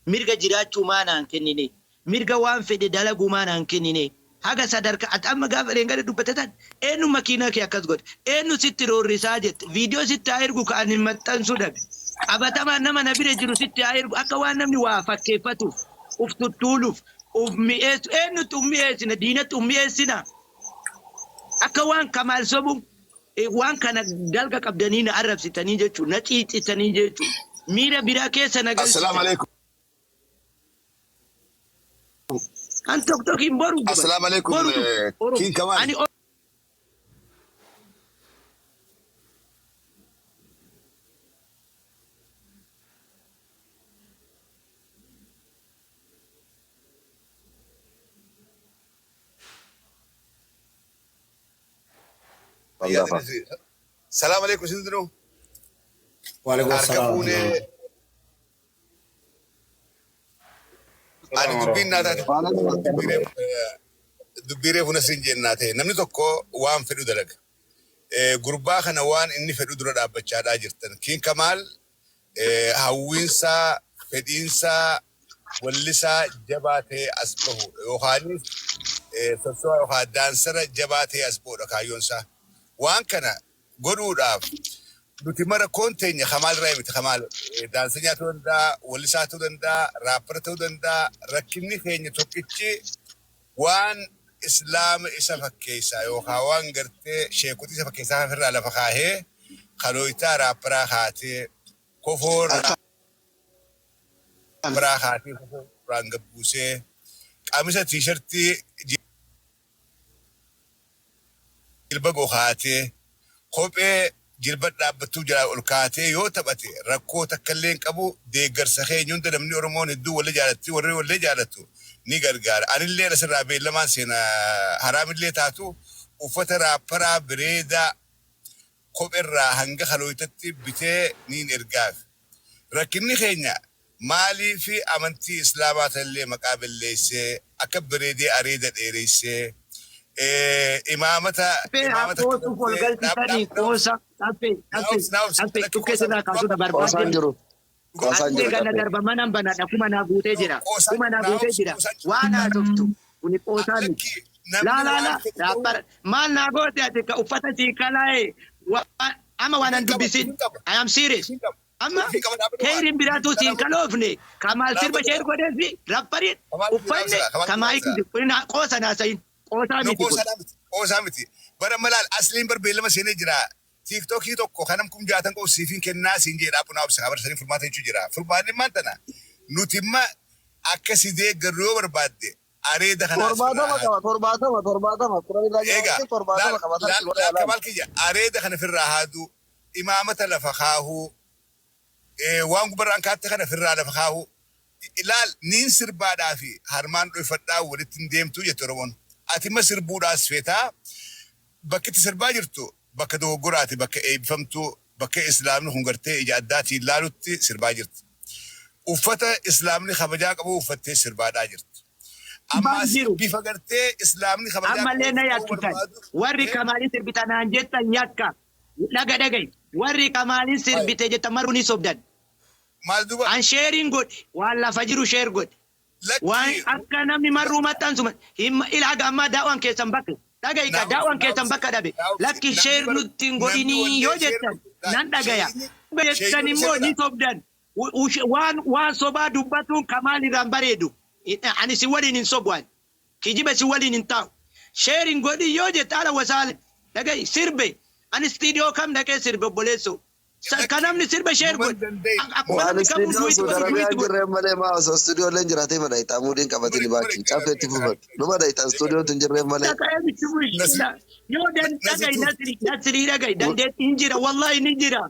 Mirga jiraachuu maanaan kennine? Mirga waan fedhe dalaguu maanaan kennine? Haga sadarkaa ati amma gaafa dheengadda dubbate tan eenyu makiinaa kee akkas godhe, eenyu sitti roorrisaa jette, viidiyoo sitti haa ergu ka ani maxxansuu dhabe, qabatamaan nama na bira jiru sitti haa ergu. Akka waan namni waa fakkeeffatuuf uf tuttuuluuf uf mi'eessu, eenyutti uf mi'eessina? Diinatti uf mi'eessina? Akka waan Kamaal sobu waan kana dalga qabdanii na arrabsitanii jechuun, na ciicitanii jechuun, miira biraa keessa na Assalamu galchitan. alaikum. An tokko tokkiin boru gubata. Assalamu alaikum. Boru Oromo. King Kamal. Ani Hangafa. Salaam alaikum sindinuu. Waalaikum Harka salaam. fuunee ani dubbiin naa taate dubbii reefu nasiin jennaa ta'e namni tokko waan fedhu dalaga. Gurbaa kana waan inni fedhu dura dhaabbachaadhaa jirtan. King Kamaal hawwiinsaa, fedhiinsaa, wallisaa jabaa ta'ee as bahudha. Yookaanis sosso'aa yookaan daansara jabaa ta'ee as bahudha kaayyoonsaa. Waan kana godhuudhaaf nuti mara koon teenya Kamaal irraa miti. Kamaal daansanyaa ta'uu danda'a, wallisaa ta'uu danda'a, raappara ta'uu danda'a. Rakkinni keenya tokkichi waan islaama isa fakkeessaa yookaan waan gartee sheekotii isa fakkeessaa kan irraa lafa kaahee kalooyitaa raapparaa kaatee kofoo raapparaa kaatee kofoo duraan gabbuusee qamisa tiishartii jilba gokaatee kophee jilba dhaabbattuu jalaa ol kaatee yoo taphate rakkoo takka illee hin qabu. Deeggarsa keenya hunda namni Oromoon hedduu wallee jaalatti, warri wallee jaalatu ni gargaara. Anillee asirraa beellamaan seena, haraamillee taatu uffata raapparaa bireedaa kopherraa hanga kalooyitatti bitee niin ergaaf. Rakkinni keenya maalii fi amantii islaamaa tanillee maqaa balleessee akka bareedee areeda dheereessee imaamata Dhaphee imaamata haphootuuf ol qabattee dhaab galchitanii dhaab qoosa dhaphee dhaphee naawus naawus dhaphee lakki dhukkee qoosaa sirraa miti kaasuu na Qoosaan barbaadde. jiru. Qoosaan Haphee jiru ganna dhaphee. darba manan banadha, kuma naa guutee jira. Qoosaan Kuma naa guutee naawus jira. qoosaan Waan haasoftu kuni qoosaa miti. Lakki namni Laa laa waan laa fedhe ta'uu raappara maal naa goote ati ka uffata sii kalaa'e waan amma waan an ifin qaba dubbisin. ifin qaba I am serious. Ifin qaba Amma ifin qaba dhaabbata waan keeyriin biraatu siin kaloofne Kamaal sirba dhaabbata sheer godheefi rappariin Kamaal uffanne Kamaal kamaayiki kuni qoosa naasayin qoosaa No miti kun. Qoosaa miti. Qoosaa miti. Bara malaal asliin bar beellama seenee jira. Tiiktookii tokko kanam 60,000 qabu siifin kennaa siin jedhe dhaabbu naa obsa kabar sanii furmaata jechuu jira. Furmaanni maal tana nuti imma akka si deeggarru yoo barbaadde areeda kana 70 qaba, 70, 70 10 irraa Egaa jira, 70 qaba laal tartiiba laal laal. Kamaal kiyya, areeda kana firraa haaduu, imaamata lafa kaahuu, waan gubarraan kaatte kana firraa lafa kaahuu. Ilaal, niin sirbaadhaa fi harmaan dhoyfadhaa walitti hin deemtuu jette Oromoon. Ati imma sirbuudhaas feetaa, bakki itti sirbaa jirtu bakka dogoggoraati, bakka eebbifamtuu, bakka islaamni kun gartee ija addaatiin laalutti sirbaa jirti. Uffata islaamni kabajaa qabu uffattee sirbaadhaa jirti. Sirbaan Ammaas jiru. bifa gartee islaamni kabajaa Ammallee qabu na ta'uu yakkitan. barbaadu. Warri Kamaalin sirbita naan jettan yakka. Dhaga dhagayi. Warri Kamaalin sirbite jettan maruu ni sobdan. Maal duuba? An sheeriin godhe, waan lafa jiru share godhe. Waan Lakki akka namni marruu maxxansu himma ilaa haga ammaa daawwan keessan bakke. Dhaga'i ka daawwan keessan bakka dhabe. Lakki share nutti hin godhinii yoo jettan nan dhagaya. Jettan immoo ni sobdan. Waan sobaa dubbatuun Kamaal irraan bareedu. Ani si waliin hin sobu ani. Kijiba si waliin hin taa'u. Share hin godhin yoo jette ala wasaale. Dhaga'i sirbe. Ani istiidiyoo kam dhaqee sirbe obboleessoo? Ka namni sirba share godhe. Akkuma Waan namni kamuu istuudiyoo duwiitti Saudi godhu Arabiyaa duwiitti hin godhu. jirreen malee maa osoo istuudiyoo illee jiraatee madayta amuudiin qabatini baakii caffee itti fufatu. Nu madayta istuudiyootu hin jirreen malee. Dhaga'ee miti mushkila. Yoo dan dhaga'i Nasri Nasrii dhaga'i dandeettii hin jira wallahi ni jira.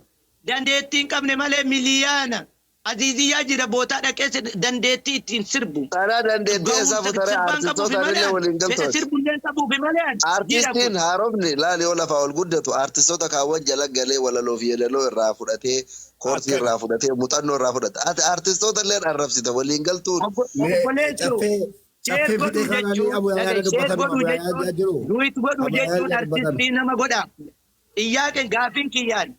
Dandeettii hin qabne malee miliyaana Aziiziyyaa jira bootaa dhaqee dandeettii ittiin sirbu. Tanaa dandeettii eessaa Ga'umsa futaree sirbaan qabuufi artistoota malee illee an waliin fedha galtooti. sirbullee qabuufi malee an jira Artistiin kun. haarofni laali yoo lafaa ol guddatu artistoota kaawwan jala galee walaloo fi yeedaloo irraa fudhatee koorsii irraa fudhatee muuxannoo irraa fudhata. Ati artistoota illee arrabsita waliin galtuun. Mee Obboleessoo caffee share caffee godhuu fixee kanaanii jechuun Abu Yaayaa dhaga'i share dubbatanu godhuu Abu Yaayaa jechuun jiru. duet godhuu Abu jechuun Yaayaa dubbatanu. artistii nama godha. Iyyaaqeen gaafiin kiyyaan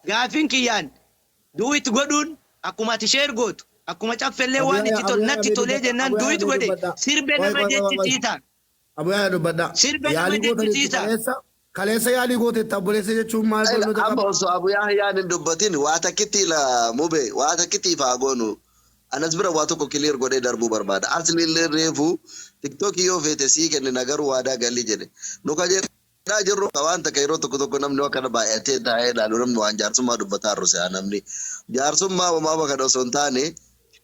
gaafiin kiyyaan Duet godhuun akkuma ati share gootu akkuma caffellee Abu waan Yahya itti Abu tolu Yahya natti mee tolee dubbadha jennaan Abu Yahya duet mee godhe dubbadha sirbe Qoy nama qoy qoy qoy jechisiisa. Abu Yahya dubbadha Sirbe nama Yaalii gootanitti jechisiisa. kaleessa kaleessa yaalii gooteetta obboleessa jechuun maal barnoota Amma qaba osoo Abu Yahyaan hin dubbatin waa takkitti ila mube waa takkitti ifaa goonu. Anas bira waa tokko clear godhee darbuu barbaada. Asliillee reefu tiktookii yoo feete sii kennina garuu waadaa galii jedhe. Nu ka jedhaa jirru waan takka yeroo tokko tokko namni waan kana baay'atee taa'ee ilaalu namni waan jaarsummaa dubbataa jiru se'a namni. Jaarsummaa homaa kana osoo hin taane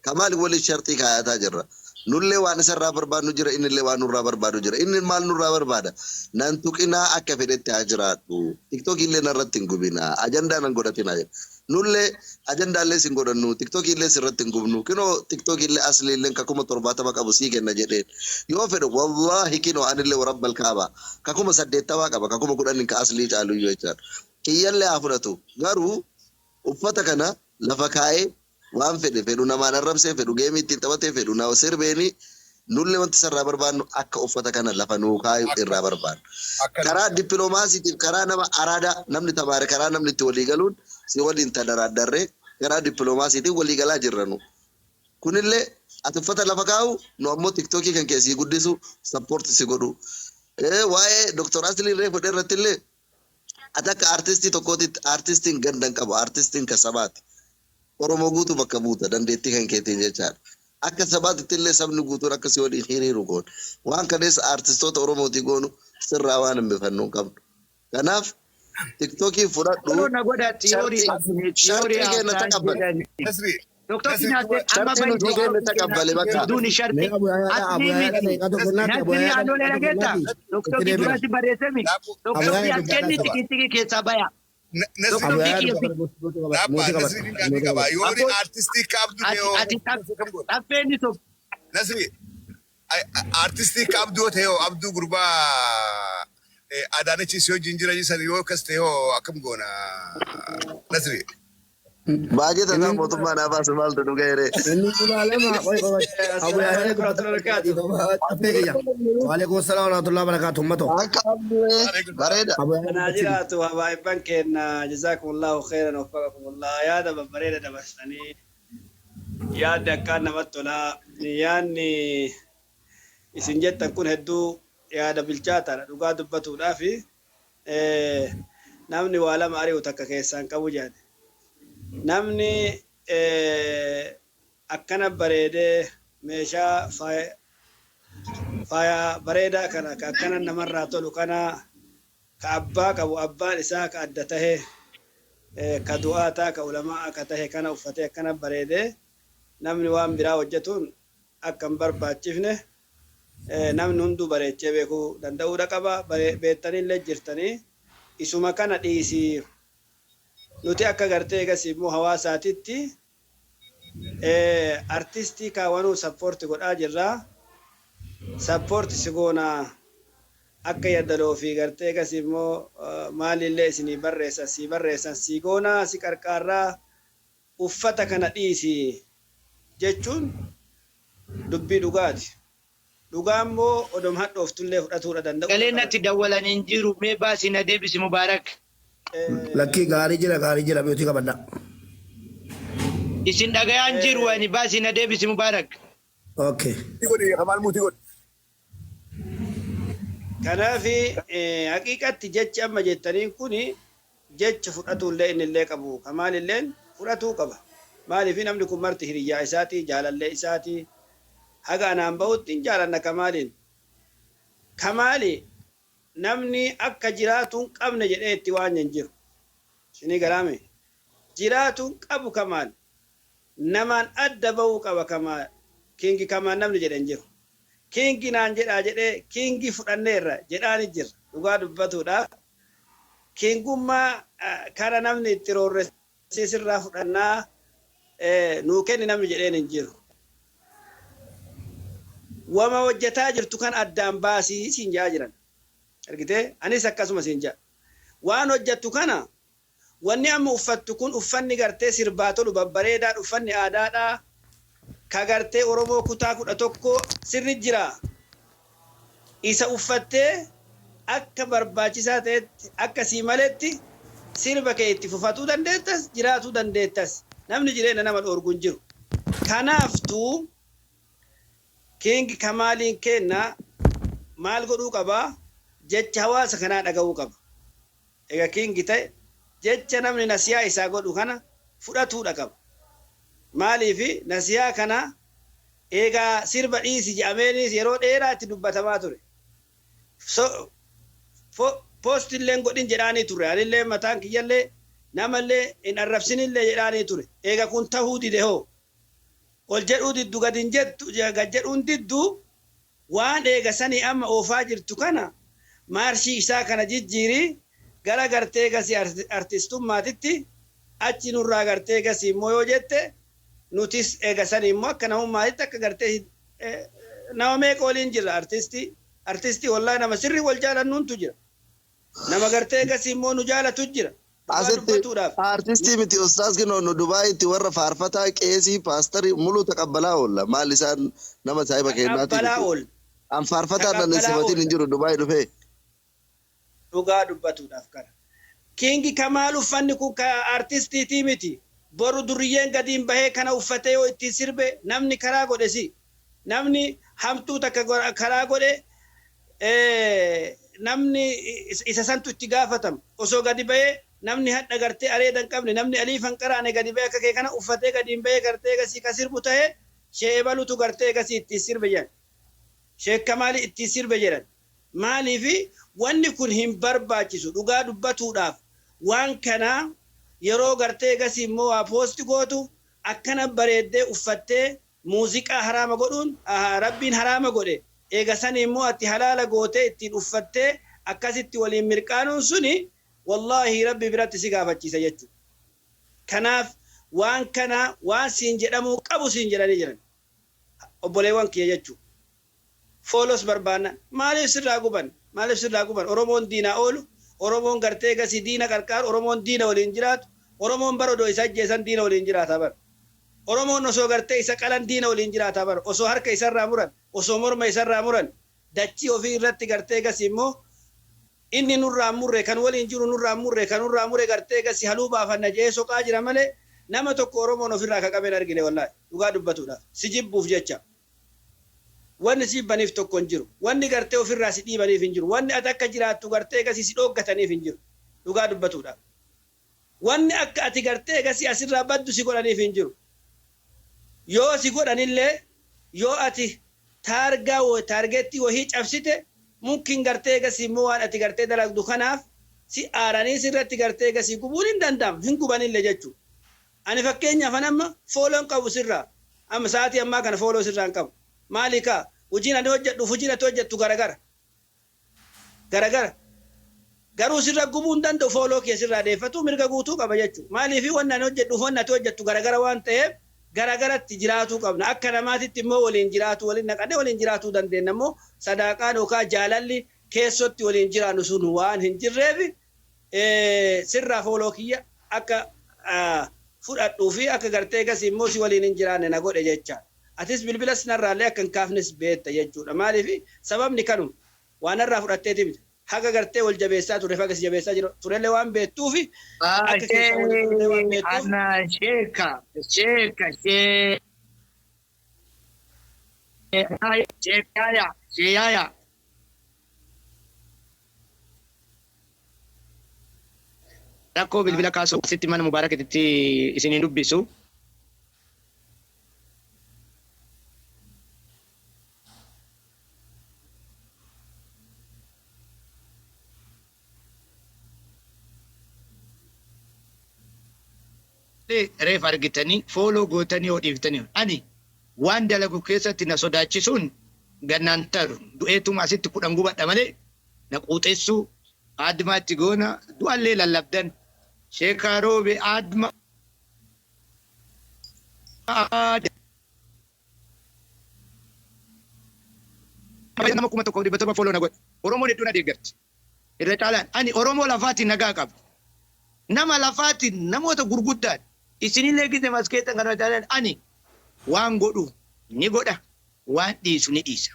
Kamaal waliin sharxii kaayataa jirra. Nullee waan isarraa barbaadnu jira innillee waan nurraa barbaadu jira. Inni maal nurraa barbaada? Nan tuqinaa akka fedhetti haa jiraadhu. Tiktookii illee narratti hin gubinaa. Ajandaa nan godhatinaa jedha. Nullee ajandaallee sin godhannu tiktookii illee sirratti hin gubnu. Kinoo tiktookii illee aslii illee ka 70,000 qabu sii kenna jedheen. Yoo fedhe wallaahi kinoo anillee warabbal kaabaa ka 80,000 qaba ka 10,000 ka aslii caaluyyuu jechaadha. Kiyyallee haa fudhatu. Garuu uffata kana lafa kaa'ee waan fedhe fedhu namaan arrabsee fedhu geemii ittiin taphatee fedhu na sirbeeni nullee wanti isarraa barbaannu akka uffata kana lafa nuu kaayu irraa barbaanna. Karaa dippiloomaasiitiif karaa nama araadaa namni tamaare karaa namni itti walii galuun si waliin tadaraaddarree karaa dippiloomaasiitiin walii galaa jirra nu. Kunillee ati uffata lafa kaa'u nu ammoo tiktookii kan kee sii guddisu support si godhu. Waa'ee Dr. Aslii reefu irratti illee ati akka artistii tokkootitti artistiin ganda hin qabu artistiin ka sabaati. Oromoo guutuu bakka buuta dandeettii kan keetiin jechaadha. Akka sabaatitti illee sabni guutuun akka si waliin hiriiru goona. Waan kaneessa artistoota Oromootii goonu sirraa waan hambifannu hin qabnu. Kanaaf tiktookii fudhadhu Follow na godha theory sharxii theory sharxii keenya haasaan taqabbal. jedhani. Nasri Doktor Nasri Nasir amma Sharxii bahi nuti keenya taqabbale bakka. Duuni Mee sharti Abu Yahya Abu asli Yahya miti. daqiiqaa tokko naatti Abu Nasri Yahya anolee daqiiqaa tokko dhageetta. naatti itti Doktor deebina. durasi barreessemi. Abu Doktor Yahya as dubbadhaa kenni qaba. tiki tiki keessaa baya. Nasri Doktor Abu Yahya kiyya dubbadha muutii qabadha Dhaabba muutii qabadha Nasri gaaffii muutii qaba. qabadha. Yoori Abbo artistii akka Abduu ati ta'e ati akkam godha? xaffeenni tokko Nasri artistii akka Abduu ta'e hoo Abduu gurbaa Adaanechi si wajjin jira san yoo akkas ta'e hoo akkam goona Nasri? Baajeta Inni isaa mootummaa naa baasu maaltu nu ga'e inni ilaalama qoy qoy qoy. Abu Assalaamu Yahya alaikum dubbadha warahmatullahi wabarakatuh. caffee kiyya. Waalaikum salaam warahmatullahi wabarakatuh ummato. Akka Abduu bareeda. Abu Yahya Kanaa dubbachini. jiraatu habaayibban keenya jazakumullahu khairan waffaqakumullah yaada babbareeda dabarsanii yaadni akkaan namatti tolaa yaadni isin jettan kun hedduu yaada bilchaataadha dhugaa dubbatuudhaaf namni waa lama ari'u takka keessaan qabu jedhan namni akkana bareedee meeshaa faaya bareedaa kana ka akkana namarraa tolu kana ka abbaa qabu abbaan isaa ka adda tahe ka du'aataa ka ulamaa ka tahe kana uffatee akkana bareedee namni waan biraa hojjetuun akka hin barbaachifne namni hunduu bareechee beekuu danda'uudha qaba. Beektanillee jirtanii isuma kana dhiisii nuti akka gartee egas immoo hawaasaatitti artistii kaawwanuu support godhaa jirraa. Support si goonaa akka yaddaloo fi gartee egas immoo maalillee isinii barreessan sii barreessan sii goonaa si qarqaarraa uffata kana dhiisi jechuun dubbii dhugaati. Dhugaa immoo odom hadhooftullee fudhatuudha danda'uu Galee qaban. natti dawwalan hin jiru mee baasi na deebisi Mubaarak. Lakkii gaarii jira gaarii jira muutii qabadha. Isin dhagayaan jiru ani baasi na deebisi Mubaarak. Okay. Godhi Kamaal muutii godhi. Kanaaf haqiiqatti jechi amma jettaniin kuni jecha fudhatuullee innillee qabu. Kamaalilleen fudhatuu qaba. Maaliif namni kun marti hiriyyaa isaati, jaalallee isaati. Haga anaan bahutti hin jaalanna Kamaaliin. Kamaali namni akka jiraatu hin qabne jedhee itti waan hin jiru. Isinii galaame? Jiraatu hin qabu Kamaal. Namaan adda bahuu qaba Kamaal. Kingi Kamaal namni jedhe hin jiru. Kingi naan jedhaa jedhee kingi fudhanneerra jedhaani jirra. Dhugaa dubbatuudhaaf kingummaa kana namni itti roorresee sirraa fudhannaa nuu kenni namni jedheen hin jiru. Wama hojjetaa jirtu kan addaan baasii siin jedhaa jiran. Argitee? Anis akkasuma siin jedha. Waan hojjettu kana wanni amma uffattu kun uffanni gartee sirbaa tolu babbareedaa uffanni aadaadhaa ka gartee Oromoo kutaa 11 sirri jira. Isa uffattee akka barbaachisaa ta'etti akka sii maletti sirba kee itti fufatuu dandeettas jiraatuu dandeettas. Namni jireenya nama dhoorgu hin jiru. Kanaaftuu King Kamaaliin keenna maal godhuu qaba? Jecha hawaasa kanaa dhaga'uu qaba. Egaa King ta'e jecha namni nasiyaa isaa godhu kana fudhatuudha qaba. Maaliif nasiyaa kana eegaa sirba dhiisi jedhameenis yeroo dheeraa itti dubbatamaa ture. Post illee godhin jedhaanii ture. Anillee mataan kiyyallee namallee hin arrabsinillee jedhaanii ture. Eega kun tahuu dide hoo? Ol jedhuu diddu gad hin jettu gad jedhuun diddu waan eega sanii amma oofaa jirtu kana maarshii isaa kana jijjiiri gara gartee gasii artistummaatitti achi nurraa gartee gasii immoo yoo jette nutis eega sanii immoo akka namummaatitti akka gartee nama meeqa waliin jirra artistii artistii wallahi nama sirrii wal jaalannuuntu jira. Nama gartee gasii immoo nu jaalatu jira. Dhugaa Asitti dubbatuudhaaf. artistii miti ustaaz kinoo nu Dubaayitti warra faarfataa qeesii paastarii muluu taqabbalaa oolla maal isaan nama saahiba keennaatii Taqabbalaa miti. oolla. An faarfataa nan hin Taqabbalaa simatin hin oolla. jiru Dubaay dhufee. Dhugaa dubbatuudhaaf kana. King Kamaal uffanni kun ka artistiitii miti. Boru duriyyeen gadiin bahee kana uffatee yoo ittiin sirbe namni karaa godhe si. Namni hamtuu takka karaa godhe namni isa santu itti gaafatama. Osoo gadi bahee namni hadha gartee areeda hin qabne namni aliifa hin qaraane gadi bahee akka kee kana uffatee gadiin bahee gartee gasii ka sirbu ta'e sheebalutu gartee gasii ittiin sirbe jedhan. Sheek Kamaali ittiin sirbe jedhan. Maaliifi wanni kun hin barbaachisu dhugaa dubbatuudhaaf waan kana yeroo gartee gasii immoo waa poosti gootu akkana bareeddee uffattee muuziqaa haraama godhuun rabbiin haraama godhe eega sanii immoo ati halaala gootee ittiin uffattee akkasitti waliin mirqaanuun suni wallaahi rabbi biratti si gaafachiisa jechuudha. Kanaaf waan kana waan siin jedhamuu qabu siin jedhanii jiran obboleewwan kiyya jechuudha. Foolos barbaanna maaliif sirraa guban maaliif sirraa guban Oromoon diinaa oolu Oromoon gartee gasii diina qarqaaru Oromoon diina waliin jiraatu Oromoon bara odoo isa ajjeesan diina waliin jiraata bara. Oromoon osoo gartee isa qalan diina waliin jiraata bara. Osoo harka isarraa muran osoo morma isarraa muran dachii ofii irratti gartee gasii immoo inni nurraa murre kan waliin jiru nurraa murre kan nurraa mure gartee gasii haluu baafanna jedhee soqaa jira malee nama tokko Oromoon ofirraa ka qabeen argine wallaahi dhugaa dubbatuudhaaf si jibbuuf jecha. Wanni si jibbaniif tokko hin jiru. Wanni gartee ofirraa si dhiibaniif hin jiru. Wanni ati akka jiraattu gartee gasii si dhooggataniif hin jiru. Dhugaa dubbatuudhaaf. Wanni akka ati gartee gasii asirraa baddu si godhaniif hin jiru. Yoo si godhanillee yoo ati taargaa taargeettii wahii cabsite mumkin gartee gasii immoo waan ati gartee dalagdu kanaaf si aaranii sirratti gartee gasii gubuun hin danda'amu. Hin gubanillee jechuudha. Ani fakkeenyaaf an amma fooloon qabu sirraa. Amma sa'aatii ammaa kana fooloo sirraa hin qabu. Maali kaa hojiin ani hojjedhu hojiin ati hojjettu garagara. Garagara. Garuu sirra gubuu hin danda'u fooloo kee sirraa deeffatu mirga guutuu qaba jechuudha. Maaliif wanni ani hojjedhu wanni ati hojjettu garagara waan ta'eef garagaratti jiraatuu qabna. Akka namaatitti immoo waliin jiraatu waliin naqannee waliin jiraatuu dandeenya immoo sadaaqaan yookaan jaalalli keessotti waliin jiraannu sun waan hin jirreef sirraa fooloo kiyya akka fudhadhuu fi akka gartee gasii immoo si waliin hin jiraanne na godhe jecha. Atis bilbila sinarraallee akka hin kaafnes beekta jechuudha. Maaliif sababni kanuma waan narraa fudhatteeti miti. Haga gartee wal jabeessaa ture haga si jabeessaa jiru turellee waan beektuufi akka keessaa waliin turellee waan beektuuf. Ana sheeka sheeka shee sheekaya sheeyaya. Rakkoo bilbila kaasuu asitti mana Mubaarakititti isin hin dubbisu. Reef argitanii follow gootanii yoo dhiiftanii ani waan dalagu keessatti na sodaachisuun gannaan taru du'eetuma asitti 10 gubadha malee na quuxessuu aadmaa itti goona du'allee lallabdan sheekaa roobe aadma nama 1700 follow na godhe. Oromoon hedduu na deeggarti. Irra caalaan ani Oromoo lafaatiin nagaa qaba. Nama lafaatiin namoota gurguddaan isinillee gise maskeettan kana caalaan ani waan godhu ni godha waan dhiisu ni dhiisa.